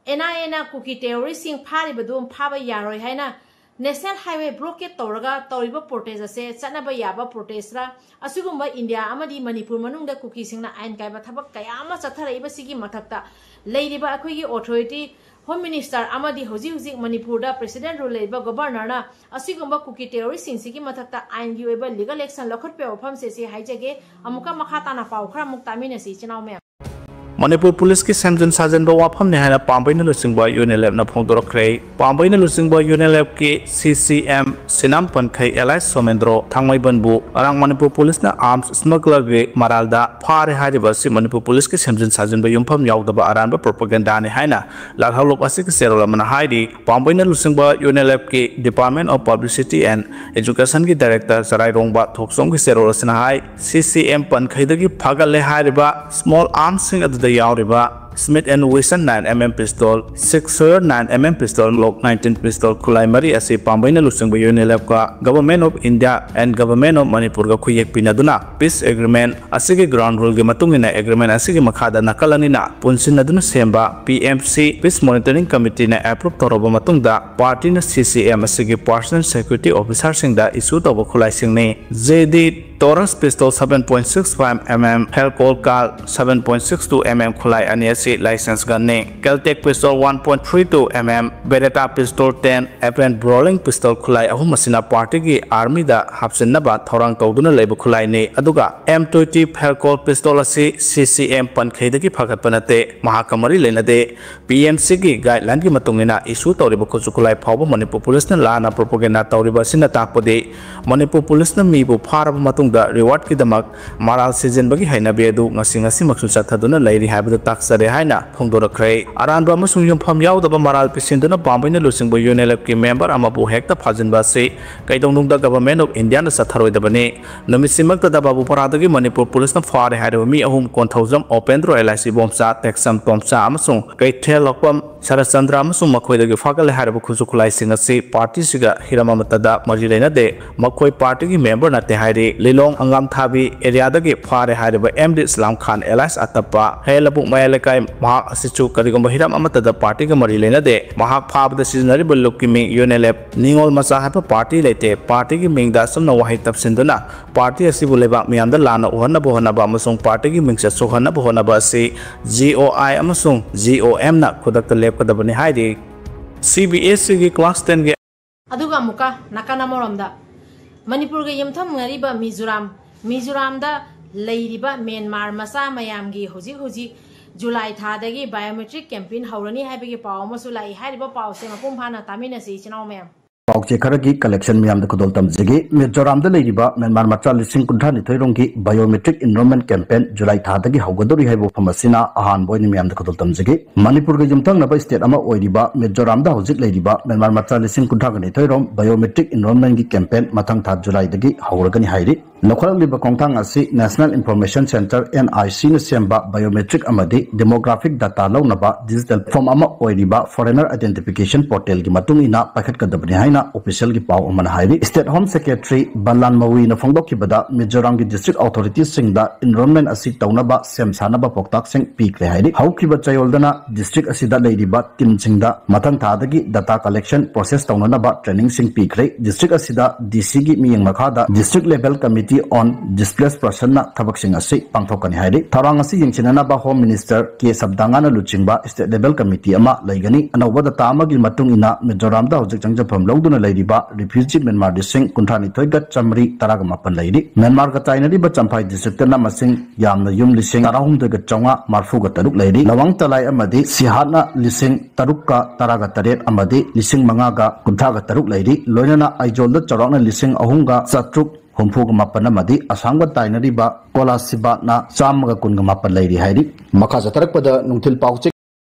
ꯑꯦꯟ ꯑꯥꯏ ꯑꯦꯅ ꯀꯨꯀꯤ ꯇꯦꯔꯣꯔꯤꯁꯁꯤꯡ ꯐꯥꯔꯤꯕꯗꯨ ꯐꯥꯕ ꯌꯥꯔꯣꯏ ꯍꯥꯏꯅ ꯅꯦꯁꯅꯦꯜ ꯍꯥꯏꯋꯦ ꯕ꯭ꯂꯣꯀꯦꯠ ꯇꯧꯔꯒ ꯇꯧꯔꯤꯕ ꯄ꯭ꯔꯣꯇꯦꯁ ꯑꯁꯦ ꯆꯠꯅꯕ ꯌꯥꯕ ꯄ꯭ꯔꯣꯇꯦꯁꯔ? ꯑꯁꯤꯒꯨꯝꯕ ꯏꯟꯗꯤꯌꯥ ꯑꯃꯗꯤ ꯃꯅꯤꯄꯨꯔ ꯃꯅꯨꯡꯗ ꯀꯨꯀꯤꯁꯤꯡꯅ ꯑꯥꯏꯟ ꯀꯥꯏꯕ ꯊꯕꯛ ꯀꯌꯥ ꯑꯃ ꯆꯠꯊꯔꯛꯏꯕꯁꯤꯒꯤ ꯃꯊꯛꯇ, ꯂꯩꯔꯤꯕ ꯑꯩꯈꯣꯏꯒꯤ ꯑꯣꯊꯣꯔꯤꯇꯤ, ꯍꯣꯝ ꯃꯤꯅꯤꯁꯇꯔ ꯑꯃꯗꯤ ꯍꯧꯖꯤꯛ ꯍꯧꯖꯤꯛ ꯃꯅꯤꯄꯨꯔꯗ ꯄ꯭ꯔꯦꯁꯤꯗꯦꯟ ꯔꯨꯜ ꯂꯩꯔꯤꯕ ꯒꯣꯕꯔꯅꯔꯅ ꯑꯁꯤꯒꯨꯝꯕ ꯀꯨꯀꯤ ꯇꯦꯔꯣꯔꯤꯁꯁꯤꯡꯁꯤꯒꯤ ꯃꯊꯛꯇ ꯑꯥꯏꯟꯒꯤ ꯑꯣꯏꯕ ꯂꯤꯒꯜ ꯑꯦꯛꯁꯟ ꯂꯧꯈꯠꯄ ꯌꯥꯕ ꯋꯥꯐꯝꯁꯦ ꯁꯤ ꯍꯥꯏꯖꯒꯦ꯫ ꯑꯃꯨꯛꯀ ꯃꯈꯥ ꯇꯥꯅ ꯄꯥꯎ ꯈꯔ ꯑꯃꯨꯛ ꯇꯥꯃꯤꯟꯅꯁꯤ, ꯏꯆꯤꯟ ꯏꯅꯥꯎ ꯃꯌꯥꯝ꯫ ꯃꯅꯤꯄꯨꯔ ꯄꯨꯂꯤꯁꯀꯤ ꯁꯦꯝꯖꯤꯟ ꯁꯥꯖꯤꯟꯕ ꯋꯥꯐꯝꯅꯤ ꯍꯥꯏꯅ ꯄꯥꯝꯕꯩꯅ ꯂꯨꯆꯤꯡꯕ ꯌꯨꯅꯤꯂꯦꯞꯅ ꯐꯣꯡꯗꯣꯔꯛꯈ꯭ꯔꯦ꯫ ꯄꯥꯝꯕꯩꯅ ꯂꯨꯆꯤꯡꯕ ꯌꯨꯅꯤꯂꯦꯞꯀꯤ ꯁꯤ ꯁꯤ ꯑꯦꯝ ꯁꯤꯅꯥꯝ ꯄꯟꯈꯩ ꯑꯦꯂꯥꯏꯁ ꯁꯣꯃꯦꯟꯗ꯭ꯔꯣ ꯊꯥꯡꯃꯩꯕꯟꯕꯨ ꯉꯔꯥꯡ ꯃꯅꯤꯄꯨꯔ ꯄꯨꯂꯤꯁꯅ ꯑꯥꯔꯝꯁ ꯁ꯭ꯃꯒꯂꯔꯒꯤ ꯃꯔꯥꯜꯗ ꯐꯥꯔꯦ ꯍꯥꯏꯔꯤꯕ ꯑꯁꯤ ꯃꯅꯤꯄꯨꯔ ꯄꯨꯂꯤꯁꯀꯤ ꯁꯦꯝꯖꯤꯟ ꯁꯥꯖꯤꯟꯕ ꯌꯨꯝꯐꯝ ꯌꯥꯎꯗꯕ ꯑꯔꯥꯟꯕ ꯄ꯭ꯔꯣꯄꯥꯒꯦꯟꯗꯥꯅꯤ ꯍꯥꯏꯅ ꯂꯥꯜꯍꯧꯂꯨꯞ ꯑꯁꯤꯒꯤ ꯆꯦꯔꯣꯜ ꯑꯃꯅ ꯍꯥꯏꯔꯤ꯫ ꯄꯥꯝꯕꯩꯅ ꯂꯨꯆꯤꯡꯕ ꯌꯨꯅꯤꯂꯦꯞꯀꯤ Department of Publicity and Educationꯒꯤ director ꯆꯔꯥꯏꯔꯣꯡꯕ ꯊꯣꯛꯆꯣꯝꯒꯤ ꯆꯦꯔꯣꯜ ꯑꯁꯤꯅ ꯍꯥꯏ, ꯁꯤ ꯁꯤ ꯑꯦꯝ ꯄꯟꯈꯩꯗꯒꯤ ꯐꯥꯒꯠꯂꯦ ꯍꯥꯏꯔꯤꯕ small armsꯁꯤꯡ ꯑꯗꯨꯗ ꯌꯥꯎꯔꯤꯕ Smith and Wesson nine M M pistol, Six Sauer nine M M pistol, Glock nineteen pistol ꯈꯨꯠꯂꯥꯏ ꯃꯔꯤ ꯑꯁꯤ ꯄꯥꯝꯕꯩꯅ ꯂꯨꯆꯤꯡꯕ ꯌꯨꯅꯤꯂꯦꯞꯀ Government of India and Government of ꯃꯅꯤꯄꯨꯔꯒ ꯈꯨꯌꯦꯛ ꯄꯤꯅꯗꯨꯅ peace agreement ꯑꯁꯤꯒꯤ ground ruleꯒꯤ ꯃꯇꯨꯡ ꯏꯟꯅ agreement ꯑꯁꯤꯒꯤ ꯃꯈꯥꯗ ꯅꯥꯀꯜ ꯑꯅꯤꯅ ꯄꯨꯟꯁꯤꯟꯅꯗꯨꯅ ꯁꯦꯝꯕ P M C Peace Monitoring Committeeꯅ approve ꯇꯧꯔꯕ ꯃꯇꯨꯡꯗ partyꯅ C C M ꯑꯁꯤꯒꯤ personal security officerꯁꯤꯡꯗ issue ꯇꯧꯕ ꯈꯨꯠꯂꯥꯏꯁꯤꯡꯅꯤ꯫ J D Taurus pistol seven point six five M M, Hellcore Call seven point six two M M ꯈꯨꯠꯂꯥꯏ ꯑꯅꯤ ꯑꯁꯤ licensed gunꯅꯤ꯫ Kel-Tec pistol one point three two M M, Beretta pistol ten, F N Browning pistol ꯈꯨꯠꯂꯥꯏ ꯑꯍꯨꯝ ꯑꯁꯤꯅ partyꯒꯤ armyꯗ ꯍꯥꯞꯆꯤꯟꯅꯕ ꯊꯧꯔꯥꯡ ꯇꯧꯗꯨꯅ ꯂꯩꯕ ꯈꯨꯠꯂꯥꯏꯅꯤ꯫ ꯑꯗꯨꯒ M twenty Falcon pistol ꯑꯁꯤ C C M ꯄꯟꯈꯩꯗꯒꯤ ꯐꯒꯠꯄ ꯅꯠꯇꯦ, ꯃꯍꯥꯛꯀ ꯃꯔꯤ ꯂꯩꯅꯗꯦ꯫ P M Cꯒꯤ guideline ꯒꯤ ꯃꯇꯨꯡ ꯏꯟꯅ issue ꯇꯧꯔꯤꯕ ꯈꯨꯠꯁꯨ ꯈꯨꯠꯂꯥꯏ ꯐꯥꯎꯕ ꯃꯅꯤꯄꯨꯔ policeꯅ ꯂꯥꯟꯅ propaganda ꯇꯧꯔꯤꯕ ꯑꯁꯤꯅ ꯇꯥꯛꯄꯗꯤ ꯃꯅꯤꯄꯨꯔ policeꯅ ꯃꯤꯕꯨ ꯐꯥꯔꯕ ꯃꯇꯨꯡꯗ rewardꯀꯤꯗꯃꯛ ꯃꯔꯥꯜ ꯁꯤꯖꯤꯟꯕꯒꯤ ꯍꯩꯅꯕꯤ ꯑꯗꯨ ꯉꯁꯤ ꯉꯁꯤꯃꯛꯁꯨ ꯆꯠꯊꯗꯨꯅ ꯂꯩꯔꯤ ꯍꯥꯏꯕꯗꯨ ꯇꯥꯛꯆꯔꯦ ꯍꯥꯏꯅ ꯐꯣꯡꯗꯣꯔꯛꯈ꯭ꯔꯦ꯫ ꯑꯔꯥꯟꯕ ꯑꯃꯁꯨꯡ ꯌꯨꯝꯐꯝ ꯌꯥꯎꯗꯕ ꯃꯔꯥꯜ ꯄꯤꯁꯤꯟꯗꯨꯅ ꯄꯥꯝꯕꯩꯅ ꯂꯨꯆꯤꯡꯕ UNLFꯀꯤ member ꯑꯃꯕꯨ ꯍꯦꯛꯇ ꯐꯥꯖꯤꯟꯕ ꯑꯁꯤ ꯀꯩꯗꯧꯅꯨꯡꯗ Government of Indiaꯅ ꯆꯠꯊꯔꯣꯏꯗꯕꯅꯤ꯫ ꯅꯨꯃꯤꯠꯁꯤꯃꯛꯇꯗ ꯕꯥꯕꯨꯄꯥꯔꯥꯗꯒꯤ ꯃꯅꯤꯄꯨꯔ policeꯅ ꯐꯥꯔꯦ ꯍꯥꯏꯔꯤꯕ ꯃꯤ ꯑꯍꯨꯝ, ꯀꯣꯟꯊꯧꯖꯝ ꯎꯄꯦꯟꯗ꯭ꯔꯣ alias ꯏꯕꯣꯝꯆꯥ, ꯇꯦꯛꯁꯝ ꯇꯣꯝꯆꯥ ꯑꯃꯁꯨꯡ ꯀꯩꯊꯦꯜ ꯂꯧꯄꯝ ꯁꯔꯠꯆꯟꯗ꯭ꯔ ꯑꯃꯁꯨꯡ ꯃꯈꯣꯏꯗꯒꯤ ꯐꯥꯒꯠꯂꯦ ꯍꯥꯏꯔꯤꯕ ꯈꯨꯠꯁꯨ ꯈꯨꯠꯂꯥꯏꯁꯤꯡ ꯑꯁꯤ partyꯁꯤꯒ ꯍꯤꯔꯝ ꯑꯃꯠꯇꯗ ꯃꯔꯤ ꯂꯩꯅꯗꯦ꯫ ꯃꯈꯣꯏ partyꯒꯤ member ꯅꯠꯇꯦ ꯍꯥꯏꯔꯤ꯫ ꯂꯤꯂꯣꯡ ꯍꯪꯒꯥꯝꯊꯥꯕꯤ areaꯗꯒꯤ ꯐꯥꯔꯦ ꯍꯥꯏꯔꯤꯕ M D ꯏꯁꯂꯥꯝ ꯈꯥꯟ alias ꯑꯇꯞꯄ, ꯍꯌꯦꯜ ꯂꯕꯨꯛ ꯃꯌꯥꯏ ꯂꯩꯀꯥꯏ, ꯃꯍꯥꯛ ꯑꯁꯤꯁꯨ ꯀꯔꯤꯒꯨꯝꯕ ꯍꯤꯔꯝ ꯑꯃꯠꯇꯗ partyꯒ ꯃꯔꯤ ꯂꯩꯅꯗꯦ꯫ ꯃꯍꯥꯛ ꯐꯥꯕꯗ ꯁꯤꯖꯤꯟꯅꯔꯤꯕ ꯂꯨꯞꯀꯤ ꯃꯤꯡ UNLF ꯅꯤꯉꯣꯜ ꯃꯆꯥ ꯍꯥꯏꯕ party ꯂꯩꯇꯦ꯫ Partyꯒꯤ ꯃꯤꯡꯗ ꯑꯆꯨꯝꯅ ꯋꯥꯍꯩ ꯇꯞꯁꯤꯟꯗꯨꯅ party ꯑꯁꯤꯕꯨ ꯂꯩꯕꯥꯛ ꯃꯤꯌꯥꯝꯗ ꯂꯥꯟꯅ ꯎꯍꯟꯅꯕ ꯍꯣꯠꯅꯕ ꯑꯃꯁꯨꯡ partyꯒꯤ ꯃꯤꯡꯆꯠ ꯁꯣꯛꯍꯟꯅꯕ ꯍꯣꯠꯅꯕ ꯑꯁꯤ G O I ꯑꯃꯁꯨꯡ G O Mꯅ ꯈꯨꯗꯛꯇ ꯂꯦꯞꯀꯗꯕꯅꯤ ꯍꯥꯏꯔꯤ꯫ C B S Eꯒꯤ class tenꯒꯤ ꯑꯗꯨꯒ ꯑꯃꯨꯛꯀ ꯅꯥꯀꯟ ꯑꯃꯔꯣꯝꯗ ꯃꯅꯤꯄꯨꯔꯒ ꯌꯨꯝꯊꯪꯅꯔꯤꯕ ꯃꯤꯖꯣꯔꯥꯝ, ꯃꯤꯖꯣꯔꯥꯝꯗ ꯂꯩꯔꯤꯕ ꯃ꯭ꯌꯥꯟꯃꯥꯔ ꯃꯆꯥ ꯃꯌꯥꯝꯒꯤ ꯍꯧꯖꯤꯛ ꯍꯧꯖꯤꯛ ꯖꯨꯂꯥꯏ ꯊꯥꯗꯒꯤ biometric campaign ꯍꯧꯔꯅꯤ ꯍꯥꯏꯕꯒꯤ ꯄꯥꯎ ꯑꯃꯁꯨ ꯂꯥꯛꯏ꯫ ꯍꯥꯏꯔꯤꯕ ꯄꯥꯎꯁꯦ ꯃꯄꯨꯡ ꯐꯥꯅ ꯇꯥꯃꯤꯟꯅꯁꯤ ꯏꯆꯤꯟ ꯏꯅꯥꯎ ꯃꯌꯥꯝ꯫ ꯄꯥꯎꯆꯦ ꯈꯔꯒꯤ collection ꯃꯌꯥꯝꯗ ꯈꯨꯗꯣꯜ ꯇꯝꯖꯒꯦ꯫ ꯃꯤꯖꯣꯔꯥꯝꯗ ꯂꯩꯔꯤꯕ ꯃ꯭ꯌꯥꯟꯃꯥꯔ ꯃꯆꯥ ꯂꯤꯁꯤꯡ ꯀꯨꯟꯊ꯭ꯔꯥ ꯅꯤꯊꯣꯏ ꯔꯣꯝꯒꯤ biometric enrollment campaign ꯖꯨꯂꯥꯏ ꯊꯥꯗꯒꯤ ꯍꯧꯒꯗꯧꯔꯤ ꯍꯥꯏꯕ ꯋꯥꯐꯝ ꯑꯁꯤꯅ ꯑꯍꯥꯟꯕ ꯑꯣꯏꯅ ꯃꯌꯥꯝꯗ ꯈꯨꯗꯣꯜ ꯇꯝꯖꯒꯦ꯫ ꯃꯅꯤꯄꯨꯔꯒ ꯌꯨꯝꯊꯪꯅꯕ state ꯑꯃ ꯑꯣꯏꯔꯤꯕ ꯃꯤꯖꯣꯔꯥꯝꯗ ꯍꯧꯖꯤꯛ ꯂꯩꯔꯤꯕ ꯃ꯭ꯌꯥꯟꯃꯥꯔ ꯃꯆꯥ ꯂꯤꯁꯤꯡ ꯀꯨꯟꯊ꯭ꯔꯥꯒ ꯅꯤꯊꯣꯏ ꯔꯣꯝ biometric enrollmentꯀꯤ campaign ꯃꯊꯪ ꯊꯥ ꯖꯨꯂꯥꯏꯗꯒꯤ ꯍꯧꯔꯒꯅꯤ ꯍꯥꯏꯔꯤ꯫ ꯂꯧꯈꯠꯂꯛꯂꯤꯕ ꯈꯣꯡꯊꯥꯡ ꯑꯁꯤ National Information Centre, N I Cꯅ ꯁꯦꯝꯕ biometric ꯑꯃꯗꯤ demographic data ꯂꯧꯅꯕ digital form ꯑꯃ ꯑꯣꯏꯔꯤꯕ Foreigner Identification Portalꯒꯤ ꯃꯇꯨꯡ ꯏꯟꯅ ꯄꯥꯏꯈꯠꯀꯗꯕꯅꯤ ꯍꯥꯏꯅ ꯑꯣꯐꯤꯁꯤꯌꯦꯜꯒꯤ ꯄꯥꯎ ꯑꯃꯅ ꯍꯥꯏꯔꯤ꯫ State Home Secretary ꯕꯟꯂꯥꯟ ꯃꯋꯤꯅ ꯐꯣꯡꯗꯣꯛꯈꯤꯕꯗ ꯃꯤꯖꯣꯔꯥꯝꯒꯤ district authorityꯁꯤꯡꯗ enrollment ꯑꯁꯤ ꯇꯧꯅꯕ ꯁꯦꯝ ꯁꯥꯅꯕ ꯄꯥꯎꯇꯥꯛꯁꯤꯡ ꯄꯤꯈ꯭ꯔꯦ ꯍꯥꯏꯔꯤ꯫ ꯍꯧꯈꯤꯕ ꯆꯌꯣꯜꯗꯅ district ꯑꯁꯤꯗ ꯂꯩꯔꯤꯕ teamꯁꯤꯡꯗ ꯃꯊꯪ ꯊꯥꯗꯒꯤ data collection process ꯇꯧꯅꯅꯕ trainingꯁꯤꯡ ꯄꯤꯈ꯭ꯔꯦ꯫ District ꯑꯁꯤꯗ DCꯒꯤ ꯃꯤꯠꯌꯦꯡ ꯃꯈꯥꯗ District Level Committee on Displaced Personꯅ ꯊꯕꯛꯁꯤꯡ ꯑꯁꯤ ꯄꯥꯡꯊꯣꯛꯀꯅꯤ ꯍꯥꯏꯔꯤ꯫ ꯊꯧꯔꯥꯡ ꯑꯁꯤ ꯌꯦꯡꯁꯤꯟꯅꯅꯕ Home Minister ꯀꯦ ꯁꯕꯗꯥꯉꯥꯅ ꯂꯨꯆꯤꯡꯕ state level committee ꯑꯃ ꯂꯩꯒꯅꯤ꯫ ꯑꯅꯧꯕ data ꯑꯃꯒꯤ ꯃꯇꯨꯡ ꯏꯟꯅ ꯃꯤꯖꯣꯔꯥꯝꯗ ꯍꯧꯖꯤꯛ ꯆꯪꯖꯐꯝ ꯂꯧꯗꯨꯅ ꯂꯩꯔꯤꯕ refugee ꯃ꯭ꯌꯥꯟꯃꯥꯔ ꯂꯤꯁꯤꯡ ꯀꯨꯟꯊ꯭ꯔꯥ ꯅꯤꯊꯣꯏꯒ ꯆꯥꯃꯔꯤ ꯇꯔꯥꯒ ꯃꯥꯄꯟ ꯂꯩꯔꯤ꯫ ꯃ꯭ꯌꯥꯟꯃꯥꯔꯒ ꯇꯥꯏꯅꯔꯤꯕ ꯆꯝꯐꯥꯏ districtꯇꯅ ꯃꯁꯤꯡ ꯌꯥꯝꯅ ꯌꯨꯝ ꯂꯤꯁꯤꯡ ꯇꯔꯥꯍꯨꯝꯗꯣꯏꯒ ꯆꯥꯝꯃꯉꯥ ꯃꯔꯤꯐꯨꯒ ꯇꯔꯨꯛ ꯂꯩꯔꯤ꯫ ꯂꯋꯥꯡ ꯇꯂꯥꯏ ꯑꯃꯗꯤ ꯁꯤꯍꯥꯠꯅ ꯂꯤꯁꯤꯡ ꯇꯔꯨꯛꯀ ꯇꯔꯥꯒ ꯇꯔꯦꯠ ꯑꯃꯗꯤ ꯂꯤꯁꯤꯡ ꯃꯉꯥꯒ ꯀꯨꯟꯊ꯭ꯔꯥꯒ ꯇꯔꯨꯛ ꯂꯩꯔꯤ꯫ ꯂꯣꯏꯅꯅ ꯑꯥꯏꯖꯣꯜꯗ ꯆꯥꯎꯔꯥꯛꯅ ꯂꯤꯁꯤꯡ ꯑꯍꯨꯝꯒ ꯆꯥꯇ꯭ꯔꯨꯛ ꯍꯨꯝꯐꯨꯒ ꯃꯥꯄꯟ ꯑꯃꯗꯤ ꯑꯁꯥꯝꯒ ꯇꯥꯏꯅꯔꯤꯕ ꯀꯣꯂꯥꯁꯤꯕꯥꯠꯅ ꯆꯥꯝꯃꯒ ꯀꯨꯟꯒ ꯃꯥꯄꯟ ꯂꯩꯔꯤ ꯍꯥꯏꯔꯤ꯫ ꯃꯈꯥ ꯆꯠꯊꯔꯛꯄꯗ ꯅꯨꯡꯊꯤꯜ ꯄꯥꯎꯆꯦ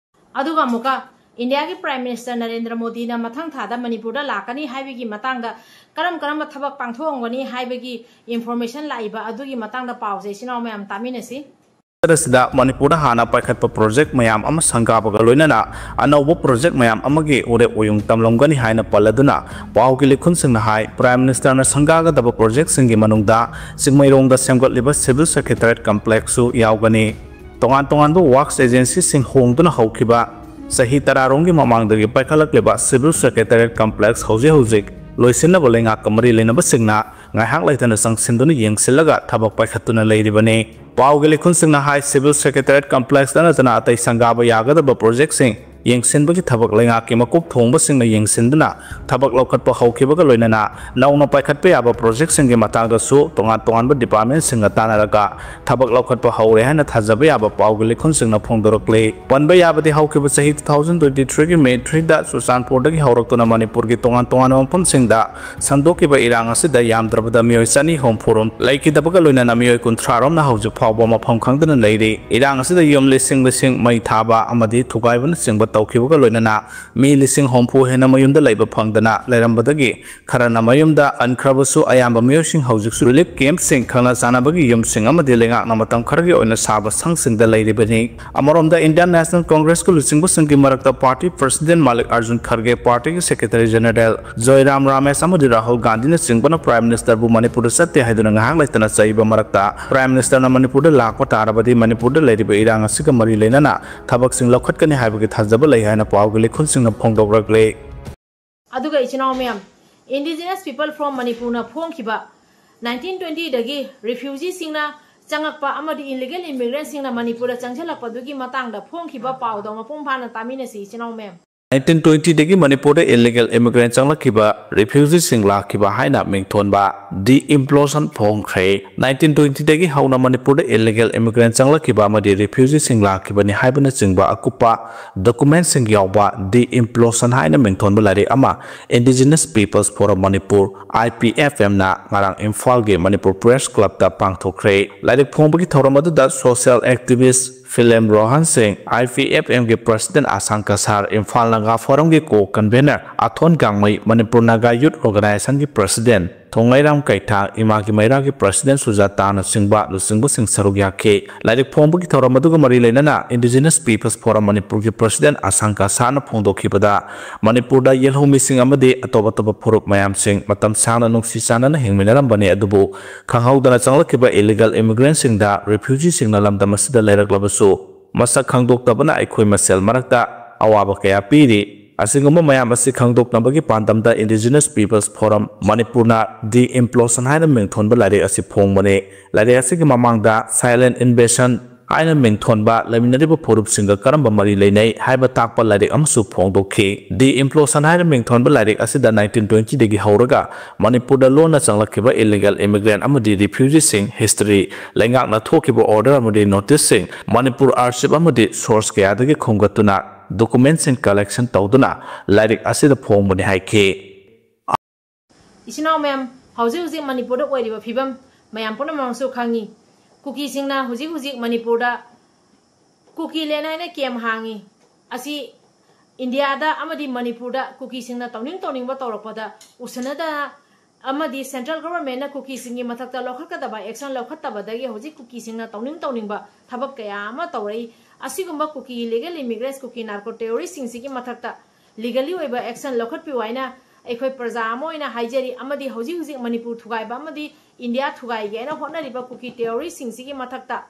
ꯑꯗꯨꯒ ꯑꯃꯨꯛꯀ ꯏꯟꯗꯤꯌꯥꯒꯤ Prime Minister ꯅꯔꯦꯟꯗ꯭ꯔ ꯃꯣꯗꯤꯅ ꯃꯊꯪ ꯊꯥꯗ ꯃꯅꯤꯄꯨꯔꯗ ꯂꯥꯛꯀꯅꯤ ꯍꯥꯏꯕꯒꯤ ꯃꯇꯥꯡꯗ ꯀꯔꯝ ꯀꯔꯝꯕ ꯊꯕꯛ ꯄꯥꯡꯊꯣꯛꯑꯝꯒꯅꯤ ꯍꯥꯏꯕꯒꯤ information ꯂꯥꯛꯏꯕ ꯑꯗꯨꯒꯤ ꯃꯇꯥꯡꯗ ꯄꯥꯎꯁꯦ ꯏꯆꯤꯟ ꯏꯅꯥꯎ ꯃꯌꯥꯝ ꯇꯥꯃꯤꯟꯅꯁꯤ꯫ ꯑꯁꯤꯗ ꯃꯅꯤꯄꯨꯔꯗ ꯍꯥꯟꯅ ꯄꯥꯏꯈꯠꯄ project ꯃꯌꯥꯝ ꯑꯃ ꯁꯪꯒꯥꯕꯒ ꯂꯣꯏꯅꯅ ꯑꯅꯧꯕ project ꯃꯌꯥꯝ ꯑꯃꯒꯤ ꯎꯔꯦꯞ ꯎꯌꯨꯡ ꯇꯝꯂꯝꯒꯅꯤ ꯍꯥꯏꯅ ꯄꯜꯂꯗꯨꯅ ꯄꯥꯎꯒꯤ ꯂꯤꯈꯨꯟꯁꯤꯡꯅ ꯍꯥꯏ, Prime Ministerꯅ ꯁꯪꯒꯥꯒꯗꯕ projectꯁꯤꯡꯒꯤ ꯃꯅꯨꯡꯗ ꯆꯤꯡꯃꯩꯔꯣꯡꯗ ꯁꯦꯝꯒꯠꯂꯤꯕ Civil Secretariat Complexꯁꯨ ꯌꯥꯎꯒꯅꯤ꯫ ꯇꯣꯉꯥꯟ ꯇꯣꯉꯥꯟꯕ works agencyꯁꯤꯡ ꯍꯣꯡꯗꯨꯅ ꯍꯧꯈꯤꯕ ꯆꯍꯤ ꯇꯔꯥꯔꯣꯝꯒꯤ ꯃꯃꯥꯡꯗꯒꯤ ꯄꯥꯏꯈꯠꯂꯛꯂꯤꯕ Civil Secretariat Complex ꯍꯧꯖꯤꯛ ꯍꯧꯖꯤꯛ ꯂꯣꯏꯁꯤꯟꯅꯕ ꯂꯩꯉꯥꯛꯀ ꯃꯔꯤ ꯂꯩꯅꯕꯁꯤꯡꯅ ꯉꯥꯏꯍꯥꯛ ꯂꯩꯇꯅ ꯆꯪꯁꯤꯟꯗꯨꯅ ꯌꯦꯡꯁꯤꯜꯂꯒ ꯊꯕꯛ ꯄꯥꯏꯈꯠꯇꯨꯅ ꯂꯩꯔꯤꯕꯅꯤ꯫ ꯄꯥꯎꯒꯤ ꯂꯤꯈꯨꯟꯁꯤꯡꯅ ꯍꯥꯏ, Civil Secretariat Complexꯇ ꯅꯠꯇꯅ ꯑꯇꯩ ꯁꯪꯒꯥꯕ ꯌꯥꯒꯗꯕ projectꯁꯤꯡ ꯌꯦꯡꯁꯤꯟꯕꯒꯤ ꯊꯕꯛ ꯂꯩꯉꯥꯛꯀꯤ ꯃꯀꯣꯛ ꯊꯣꯡꯕꯁꯤꯡꯅ ꯌꯦꯡꯁꯤꯟꯗꯨꯅ ꯊꯕꯛ ꯂꯧꯈꯠꯄ ꯍꯧꯈꯤꯕꯒ ꯂꯣꯏꯅꯅ ꯅꯧꯅ ꯄꯥꯏꯈꯠꯄ ꯌꯥꯕ projectꯁꯤꯡꯒꯤ ꯃꯇꯥꯡꯗꯁꯨ ꯇꯣꯉꯥꯟ ꯇꯣꯉꯥꯟꯕ departmentꯁꯤꯡꯒ ꯇꯥꯟꯅꯔꯒ ꯊꯕꯛ ꯂꯧꯈꯠꯄ ꯍꯧꯔꯦ ꯍꯥꯏꯅ ꯊꯥꯖꯕ ꯌꯥꯕ ꯄꯥꯎꯒꯤ ꯂꯤꯈꯨꯟꯁꯤꯡꯅ ꯐꯣꯡꯗꯣꯔꯛꯂꯤ꯫ ꯄꯟꯕ ꯌꯥꯕꯗꯤ ꯍꯧꯈꯤꯕ ꯆꯍꯤ two thousand twenty threeꯒꯤ May threeꯗ ꯆꯨꯔꯆꯥꯟꯄꯨꯔꯗꯒꯤ ꯍꯧꯔꯛꯇꯨꯅ ꯃꯅꯤꯄꯨꯔꯒꯤ ꯇꯣꯉꯥꯟ ꯇꯣꯉꯥꯟꯕ ꯃꯐꯝꯁꯤꯡꯗ ꯁꯟꯗꯣꯛꯈꯤꯕ ꯏꯔꯥꯡ ꯑꯁꯤꯗ ꯌꯥꯝꯗ꯭ꯔꯕꯗ ꯃꯤꯑꯣꯏ ꯆꯅꯤ ꯍꯨꯝꯐꯨ ꯔꯣꯝ ꯂꯩꯈꯤꯗꯕꯒ ꯂꯣꯏꯅꯅ ꯃꯤꯑꯣꯏ ꯀꯨꯟꯊ꯭ꯔꯥ ꯔꯣꯝꯅ ꯍꯧꯖꯤꯛ ꯐꯥꯎꯕ ꯃꯐꯝ ꯈꯪꯗꯅ ꯂꯩꯔꯤ꯫ ꯏꯔꯥꯡ ꯑꯁꯤꯗ ꯌꯨꯝ ꯂꯤꯁꯤꯡ ꯂꯤꯁꯤꯡ ꯃꯩ ꯊꯥꯕ ꯑꯃꯗꯤ ꯊꯨꯒꯥꯏꯕꯅꯆꯤꯡꯕ ꯇꯧꯈꯤꯕꯒ ꯂꯣꯏꯅꯅ ꯃꯤ ꯂꯤꯁꯤꯡ ꯍꯨꯝꯐꯨ ꯍꯦꯟꯅ ꯃꯌꯨꯝꯗ ꯂꯩꯕ ꯐꯪꯗꯅ ꯂꯩꯔꯝꯕꯗꯒꯤ ꯈꯔꯅ ꯃꯌꯨꯝꯗ ꯍꯟꯈ꯭ꯔꯕꯁꯨ, ꯑꯌꯥꯝꯕ ꯃꯤꯑꯣꯏꯁꯤꯡ ꯍꯧꯖꯤꯛꯁꯨ relief camp ꯁꯤꯡ, ꯈꯪꯅ ꯆꯥꯟꯅꯕꯒꯤ ꯌꯨꯝꯁꯤꯡ ꯑꯃꯗꯤ ꯂꯩꯉꯥꯛꯅ ꯃꯇꯝ ꯈꯔꯒꯤ ꯑꯣꯏꯅ ꯁꯥꯕ ꯁꯪꯁꯤꯡꯗ ꯂꯩꯔꯤꯕꯅꯤ꯫ ꯑꯃꯔꯣꯝꯗ Indian National Congress ꯀꯤ ꯂꯨꯆꯤꯡꯕꯁꯤꯡꯒꯤ ꯃꯔꯛꯇ party president ꯃꯥꯂꯤꯛ ꯑꯔꯖꯨꯟ ꯈꯔꯒꯦ, party ꯒꯤ secretary general ꯖꯣꯏꯔꯥꯝ ꯔꯥꯃꯦꯁ ꯑꯃꯗꯤ ꯔꯥꯍꯨꯜ ꯒꯥꯟꯙꯤꯅꯆꯤꯡꯕꯅ Prime Minister ꯕꯨ ꯃꯅꯤꯄꯨꯔꯗ ꯆꯠꯇꯦ ꯍꯥꯏꯗꯨꯅ ꯉꯥꯏꯍꯥꯛ ꯂꯩꯇꯅ ꯆꯩꯕ ꯃꯔꯛꯇ, Prime Minister ꯅ ꯃꯅꯤꯄꯨꯔꯗ ꯂꯥꯛꯄ ꯇꯥꯔꯕꯗꯤ ꯃꯅꯤꯄꯨꯔꯗ ꯂꯩꯔꯤꯕ ꯏꯔꯥꯡ ꯑꯁꯤꯒ ꯃꯔꯤ ꯂꯩꯅꯅ ꯊꯕꯛꯁꯤꯡ ꯂꯧꯈꯠꯀꯅꯤ ꯍꯥꯏꯕꯒꯤ ꯊꯥꯖꯕ ꯂꯩ ꯍꯥꯏꯅ ꯄꯥꯎꯒꯤ ꯂꯩꯈꯨꯜꯁꯤꯡꯅ ꯐꯣꯡꯗꯣꯛꯂꯛꯂꯤ꯫ ꯑꯗꯨꯒ ꯏꯆꯤꯟ ꯏꯅꯥꯎ ꯃꯌꯥꯝ, Indigenous People from ꯃꯅꯤꯄꯨꯔꯅ ꯐꯣꯡꯈꯤꯕ nineteen twenty ꯗꯒꯤ refugeeꯁꯤꯡꯅ ꯆꯪꯉꯛꯄ ꯑꯃꯗꯤ illegal immigrantꯁꯤꯡꯅ ꯃꯅꯤꯄꯨꯔꯗ ꯆꯪꯁꯤꯜꯂꯛꯄꯗꯨꯒꯤ ꯃꯇꯥꯡꯗ ꯐꯣꯡꯈꯤꯕ ꯄꯥꯎꯗꯣ ꯃꯄꯨꯡ ꯐꯥꯅ ꯇꯥꯃꯤꯟꯅꯁꯤ, ꯏꯆꯤꯟ ꯏꯅꯥꯎ ꯃꯌꯥꯝ꯫ Nineteen twenty ꯗꯒꯤ ꯃꯅꯤꯄꯨꯔꯗ illegal immigrant ꯆꯪꯂꯛꯈꯤꯕ, refugeeꯁꯤꯡ ꯂꯥꯛꯈꯤꯕ ꯍꯥꯏꯅ ꯃꯤꯡꯊꯣꯟꯕ de-implosion ꯐꯣꯡꯈ꯭ꯔꯦ꯫ Nineteen twenty ꯗꯒꯤ ꯍꯧꯅ ꯃꯅꯤꯄꯨꯔꯗ illegal immigrant ꯆꯪꯂꯛꯈꯤꯕ ꯑꯃꯗꯤ refugeeꯁꯤꯡ ꯂꯥꯛꯈꯤꯕꯅꯤ ꯍꯥꯏꯕꯅꯆꯤꯡꯕ ꯑꯀꯨꯞꯄ documentꯁꯤꯡ ꯌꯥꯎꯕ de-implosion ꯍꯥꯏꯅ ꯃꯤꯡꯊꯣꯟꯕ ꯂꯥꯏꯔꯤꯛ ꯑꯃ Indigenous Peoples Forum Manipur, I P F M ꯅ ꯉꯔꯥꯡ ꯏꯝꯐꯥꯜꯒꯤ ꯃꯅꯤꯄꯨꯔ Press Clubꯇ ꯄꯥꯡꯊꯣꯛꯈ꯭ꯔꯦ꯫ ꯂꯥꯏꯔꯤꯛ ꯐꯣꯡꯕꯒꯤ ꯊꯧꯔꯝ ꯑꯗꯨꯗ social activist ꯐꯤꯂꯦꯝ ꯔꯣꯍꯟ ꯁꯤꯡ, I P F M ꯒꯤ president ꯑꯁꯥꯡ ꯀꯁꯥꯔ, ꯏꯝꯐꯥꯜ ꯅꯥꯒꯥ ꯐꯣꯔꯝꯒꯤ co-convenor ꯑꯊꯣꯟ ꯒꯥꯡꯃꯩ, ꯃꯅꯤꯄꯨꯔ ꯅꯥꯒꯥ ꯌꯨꯠ ꯑꯣꯔꯒꯅꯥꯏꯖꯦꯁꯟꯒꯤ president ꯊꯣꯡꯂꯩꯔꯥꯝ ꯀꯩꯊꯥ, ꯏꯃꯥꯒꯤ ꯃꯩꯔꯥꯒꯤ president ꯁꯨꯖꯥꯇꯥꯅꯆꯤꯡꯕ ꯂꯨꯆꯤꯡꯕꯁꯤꯡ ꯁꯔꯨꯛ ꯌꯥꯈꯤ꯫ ꯂꯥꯏꯔꯤꯛ ꯐꯣꯡꯕꯒꯤ ꯊꯧꯔꯝ ꯑꯗꯨꯒ ꯃꯔꯤ ꯂꯩꯅꯅ Indigenous Peoples Forum ꯃꯅꯤꯄꯨꯔꯒꯤ president ꯑꯁꯥꯡ ꯀꯁꯥꯔꯅ ꯐꯣꯡꯗꯣꯛꯈꯤꯕꯗ, ꯃꯅꯤꯄꯨꯔꯗ ꯌꯦꯜꯍꯧꯃꯤꯁꯤꯡ ꯑꯃꯗꯤ ꯑꯇꯣꯞ ꯑꯇꯣꯞꯄ ꯐꯨꯔꯨꯞ ꯃꯌꯥꯝꯁꯤꯡ ꯃꯇꯝ ꯁꯥꯡꯅ ꯅꯨꯡꯁꯤ ꯆꯥꯟꯅꯅ ꯍꯤꯡꯃꯤꯟꯅꯔꯝꯕꯅꯤ, ꯑꯗꯨꯕꯨ ꯈꯪꯍꯧꯗꯅ ꯆꯪꯂꯛꯈꯤꯕ illegal immigrantꯁꯤꯡꯗ, refugeeꯁꯤꯡꯅ ꯂꯝꯗꯝ ꯑꯁꯤꯗ ꯂꯩꯔꯛꯂꯕꯁꯨ, ꯃꯁꯛ ꯈꯪꯗꯣꯛꯇꯕꯅ ꯑꯩꯈꯣꯏ ꯃꯁꯦꯜ ꯃꯔꯛꯇ ꯑꯋꯥꯕ ꯀꯌꯥ ꯄꯤꯔꯤ꯫ ꯑꯁꯤꯒꯨꯝꯕ ꯃꯌꯥꯝ ꯑꯁꯤ ꯈꯪꯗꯣꯛꯅꯕꯒꯤ ꯄꯥꯟꯗꯝꯗ Indigenous Peoples Forum ꯃꯅꯤꯄꯨꯔꯅ de-implosion ꯍꯥꯏꯅ ꯃꯤꯡꯊꯣꯟꯕ ꯂꯥꯏꯔꯤꯛ ꯑꯁꯤ ꯐꯣꯡꯕꯅꯤ꯫ ꯂꯥꯏꯔꯤꯛ ꯑꯁꯤꯒꯤ ꯃꯃꯥꯡꯗ Silent Invasion ꯍꯥꯏꯅ ꯃꯤꯡꯊꯣꯟꯕ, ꯂꯩꯃꯤꯟꯅꯔꯤꯕ ꯐꯨꯔꯨꯞꯁꯤꯡꯒ ꯀꯔꯝꯕ ꯃꯔꯤ ꯂꯩꯅꯩ ꯍꯥꯏꯕ ꯇꯥꯛꯄ ꯂꯥꯏꯔꯤꯛ ꯑꯃꯁꯨ ꯐꯣꯡꯗꯣꯛꯈꯤ꯫ De-implosion ꯍꯥꯏꯅ ꯃꯤꯡꯊꯣꯟꯕ ꯂꯥꯏꯔꯤꯛ ꯑꯁꯤꯗ nineteen twenty ꯗꯒꯤ ꯍꯧꯔꯒ ꯃꯅꯤꯄꯨꯔꯗ ꯂꯣꯟꯅ ꯆꯪꯂꯛꯈꯤꯕ illegal immigrant ꯑꯃꯗꯤ refugeeꯁꯤꯡ history, ꯂꯩꯉꯥꯛꯅ ꯊꯣꯛꯈꯤꯕ order ꯑꯃꯗꯤ noticeꯁꯤꯡ, ꯃꯅꯤꯄꯨꯔ archive ꯑꯃꯗꯤ source ꯀꯌꯥꯗꯒꯤ ꯈꯣꯝꯒꯠꯇꯨꯅ documentꯁꯤꯡ collection ꯇꯧꯗꯨꯅ ꯂꯥꯏꯔꯤꯛ ꯑꯁꯤꯗ ꯐꯣꯡꯕꯅꯤ ꯍꯥꯏꯈꯤ꯫ ꯏꯆꯤꯟ ꯏꯅꯥꯎ ꯃꯌꯥꯝ, ꯍꯧꯖꯤꯛ ꯍꯧꯖꯤꯛ ꯃꯅꯤꯄꯨꯔꯗ ꯑꯣꯏꯔꯤꯕ ꯐꯤꯕꯝ ꯃꯌꯥꯝ ꯄꯨꯝꯅꯃꯛꯁꯨ ꯈꯪꯉꯤ꯫ ꯀꯨꯀꯤꯁꯤꯡꯅ ꯍꯧꯖꯤꯛ ꯍꯧꯖꯤꯛ ꯃꯅꯤꯄꯨꯔꯗ ꯀꯨꯀꯤꯂꯦꯟ ꯍꯥꯏꯅ camp ꯍꯥꯡꯉꯤ꯫ ꯑꯁꯤ ꯏꯟꯗꯤꯌꯥꯗ ꯑꯃꯗꯤ ꯃꯅꯤꯄꯨꯔꯗ ꯀꯨꯀꯤꯁꯤꯡꯅ ꯇꯧꯅꯤꯡ ꯇꯧꯅꯤꯡꯕ ꯇꯧꯔꯛꯄꯗ ꯎꯁꯤꯟꯅꯗꯅ ꯑꯃꯗꯤ central governmentꯅ ꯀꯨꯀꯤꯁꯤꯡꯒꯤ ꯃꯊꯛꯇ ꯂꯧꯈꯠꯀꯗꯕ action ꯂꯧꯈꯠꯇꯕꯗꯒꯤ ꯍꯧꯖꯤꯛ ꯀꯨꯀꯤꯁꯤꯡꯅ ꯇꯧꯅꯤꯡ ꯇꯧꯅꯤꯡꯕ ꯊꯕꯛ ꯀꯌꯥ ꯑꯃ ꯇꯧꯔꯛꯏ꯫ ꯑꯁꯤꯒꯨꯝꯕ ꯀꯨꯀꯤ illegal immigrants, ꯀꯨꯀꯤ narco terroristꯁꯤꯡꯁꯤꯒꯤ ꯃꯊꯛꯇ legally ꯑꯣꯏꯕ action ꯂꯧꯈꯠꯄꯤꯌꯨ ꯍꯥꯏꯅ ꯑꯩꯈꯣꯏ ꯄ꯭ꯔꯖꯥ ꯑꯃ ꯑꯣꯏꯅ ꯍꯥꯏꯖꯔꯤ꯫ ꯑꯃꯗꯤ ꯍꯧꯖꯤꯛ ꯍꯧꯖꯤꯛ ꯃꯅꯤꯄꯨꯔ ꯊꯨꯒꯥꯏꯕ ꯑꯃꯗꯤ ꯏꯟꯗꯤꯌꯥ ꯊꯨꯒꯥꯏꯒꯦ ꯍꯥꯏꯅ ꯍꯣꯠꯅꯔꯤꯕ ꯀꯨꯀꯤ terroristꯁꯤꯡꯁꯤꯒꯤ ꯃꯊꯛꯇ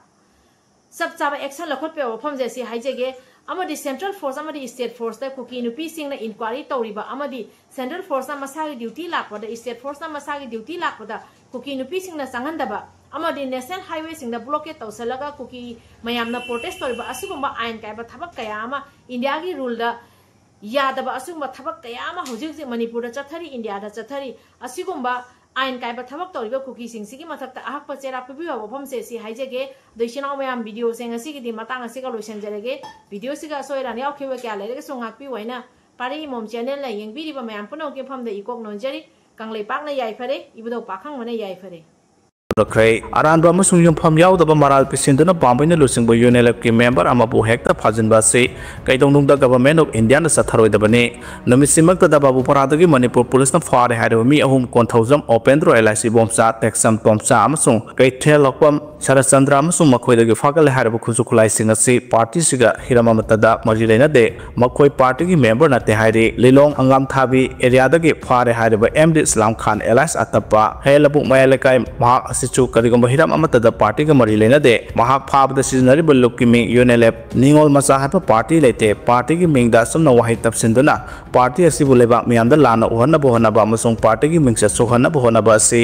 ꯆꯞ ꯆꯥꯕ action ꯂꯧꯈꯠꯄꯤꯌꯨ ꯋꯥꯐꯝꯁꯦ ꯁꯤ ꯍꯥꯏꯖꯒꯦ꯫ ꯑꯃꯗꯤ central force ꯑꯃꯗꯤ state forceꯇ ꯀꯨꯀꯤ ꯅꯨꯄꯤꯁꯤꯡꯅ inquiry ꯇꯧꯔꯤꯕ ꯑꯃꯗꯤ central forceꯅ ꯃꯁꯥꯒꯤ duty ꯂꯥꯛꯄꯗ, state forceꯅ ꯃꯁꯥꯒꯤ duty ꯂꯥꯛꯄꯗ ꯀꯨꯀꯤ ꯅꯨꯄꯤꯁꯤꯡꯅ ꯆꯪꯍꯟꯗꯕ ꯑꯃꯗꯤ national highwayꯁꯤꯡꯗ blockade ꯇꯧꯁꯜꯂꯒ ꯀꯨꯀꯤ ꯃꯌꯥꯝꯅ protest ꯇꯧꯔꯤꯕ ꯑꯁꯤꯒꯨꯝꯕ ꯑꯥꯏꯟ ꯀꯥꯏꯕ ꯊꯕꯛ ꯀꯌꯥ ꯑꯃ ꯏꯟꯗꯤꯌꯥꯒꯤ ruleꯗ ꯌꯥꯗꯕ ꯑꯁꯤꯒꯨꯝꯕ ꯊꯕꯛ ꯀꯌꯥ ꯑꯃ ꯍꯧꯖꯤꯛ ꯍꯧꯖꯤꯛ ꯃꯅꯤꯄꯨꯔꯗ ꯆꯠꯊꯔꯤ, ꯏꯟꯗꯤꯌꯥꯗ ꯆꯠꯊꯔꯤ꯫ ꯑꯁꯤꯒꯨꯝꯕ ꯑꯥꯏꯟ ꯀꯥꯏꯕ ꯊꯕꯛ ꯇꯧꯔꯤꯕ ꯀꯨꯀꯤꯁꯤꯡꯁꯤꯒꯤ ꯃꯊꯛꯇ ꯑꯍꯛꯄ ꯆꯦꯔꯥ ꯄꯤꯕꯤꯌꯨ ꯍꯥꯏꯕ ꯋꯥꯐꯝꯁꯦ ꯁꯤ ꯍꯥꯏꯖꯒꯦ꯫ ꯑꯗꯣ ꯏꯆꯤꯟ ꯏꯅꯥꯎ ꯃꯌꯥꯝ, videoꯁꯦ ꯉꯁꯤꯒꯤꯗꯤ ꯃꯇꯥꯡ ꯑꯁꯤꯒ ꯂꯣꯏꯁꯤꯟꯖꯔꯒꯦ꯫ Videoꯁꯤꯒ ꯑꯁꯣꯏ ꯑꯔꯥꯟ ꯌꯥꯎꯈꯤꯕ ꯀꯌꯥ ꯂꯩꯔꯒꯁꯨ ꯉꯥꯛꯄꯤꯌꯨ ꯍꯥꯏꯅ ꯄꯥꯔꯤ ꯏꯃꯣꯝ channelꯅ ꯌꯦꯡꯕꯤꯔꯤꯕ ꯃꯌꯥꯝ ꯄꯨꯝꯅꯃꯛꯀꯤ ꯃꯐꯝꯗ ꯏꯀꯣꯛ ꯅꯣꯟꯖꯔꯤ꯫ ꯀꯪꯂꯩꯄꯥꯛꯅ ꯌꯥꯏꯐꯔꯦ, ꯏꯕꯨꯙꯧ ꯄꯥꯈꯪꯕꯅ ꯌꯥꯏꯐꯔꯦ꯫ ꯄꯨꯔꯛꯈ꯭ꯔꯦ꯫ ꯑꯔꯥꯟꯕ ꯑꯃꯁꯨꯡ ꯌꯨꯝꯐꯝ ꯌꯥꯎꯗꯕ ꯃꯔꯥꯜ ꯄꯤꯁꯤꯟꯗꯨꯅ ꯄꯥꯝꯕꯩꯅ ꯂꯨꯆꯤꯡꯕ UNLFꯀꯤ member ꯑꯃꯕꯨ ꯍꯦꯛꯇ ꯐꯥꯖꯤꯟꯕ ꯑꯁꯤ ꯀꯩꯗꯧꯅꯨꯡꯗ Government of Indiaꯅ ꯆꯠꯊꯔꯣꯏꯗꯕꯅꯤ꯫ ꯅꯨꯃꯤꯠꯁꯤꯃꯛꯇꯗ ꯕꯥꯕꯨꯄꯥꯔꯥꯗꯒꯤ ꯃꯅꯤꯄꯨꯔ ꯄꯨꯂꯤꯁꯅ ꯐꯥꯔꯦ ꯍꯥꯏꯔꯤꯕ ꯃꯤ ꯑꯍꯨꯝ, ꯀꯣꯟꯊꯧꯖꯝ ꯑꯣꯄꯦꯟꯗ꯭ꯔꯣ alias ꯏꯕꯣꯝꯆꯥ, ꯇꯦꯛꯆꯝ ꯇꯣꯝꯆꯥ ꯑꯃꯁꯨꯡ ꯀꯩꯊꯦꯜ ꯂꯧꯄꯝ ꯁꯔꯠꯆꯟꯗ꯭ꯔ ꯑꯃꯁꯨꯡ ꯃꯈꯣꯏꯗꯒꯤ ꯐꯥꯒꯠꯂꯦ ꯍꯥꯏꯔꯤꯕ ꯈꯨꯠꯁꯨ ꯈꯨꯠꯂꯥꯏꯁꯤꯡ ꯑꯁꯤ partyꯁꯤꯒ ꯍꯤꯔꯝ ꯑꯃꯠꯇꯗ ꯃꯔꯤ ꯂꯩꯅꯗꯦ꯫ ꯃꯈꯣꯏ partyꯒꯤ member ꯅꯠꯇꯦ ꯍꯥꯏꯔꯤ꯫ ꯂꯤꯂꯣꯡ ꯍꯪꯒꯥꯝꯊꯥꯕꯤ areaꯗꯒꯤ ꯐꯥꯔꯦ ꯍꯥꯏꯔꯤꯕ ꯑꯦꯝ ꯗꯤ ꯏꯁꯂꯥꯝ ꯈꯥꯟ alias ꯑꯇꯞꯄ, ꯍꯌꯦꯜ ꯂꯕꯨꯛ ꯃꯌꯥꯏ ꯂꯩꯀꯥꯏ, ꯃꯍꯥꯛ ꯑꯁꯤꯁꯨ ꯀꯔꯤꯒꯨꯝꯕ ꯍꯤꯔꯝ ꯑꯃꯠꯇꯗ partyꯒ ꯃꯔꯤ ꯂꯩꯅꯗꯦ꯫ ꯃꯍꯥꯛ ꯐꯥꯕꯗ ꯁꯤꯖꯤꯟꯅꯔꯤꯕ ꯂꯨꯞꯀꯤ ꯃꯤꯡ UNLF ꯅꯤꯉꯣꯜ ꯃꯆꯥ ꯍꯥꯏꯕ party ꯂꯩꯇꯦ꯫ Partyꯒꯤ ꯃꯤꯡꯗ ꯑꯆꯨꯝꯅ ꯋꯥꯍꯩ ꯇꯞꯁꯤꯟꯗꯨꯅ party ꯑꯁꯤꯕꯨ ꯂꯩꯕꯥꯛ ꯃꯤꯌꯥꯝꯗ ꯂꯥꯟꯅ ꯎꯍꯟꯅꯕ ꯍꯣꯠꯅꯕ ꯑꯃꯁꯨꯡ partyꯒꯤ ꯃꯤꯡꯆꯠ ꯁꯣꯛꯍꯟꯅꯕ ꯍꯣꯠꯅꯕ ꯑꯁꯤ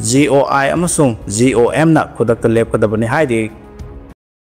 G O I ꯑꯃꯁꯨꯡ G O Mꯅ ꯈꯨꯗꯛꯇ ꯂꯦꯞꯀꯗꯕꯅꯤ ꯍꯥꯏꯔꯤ꯫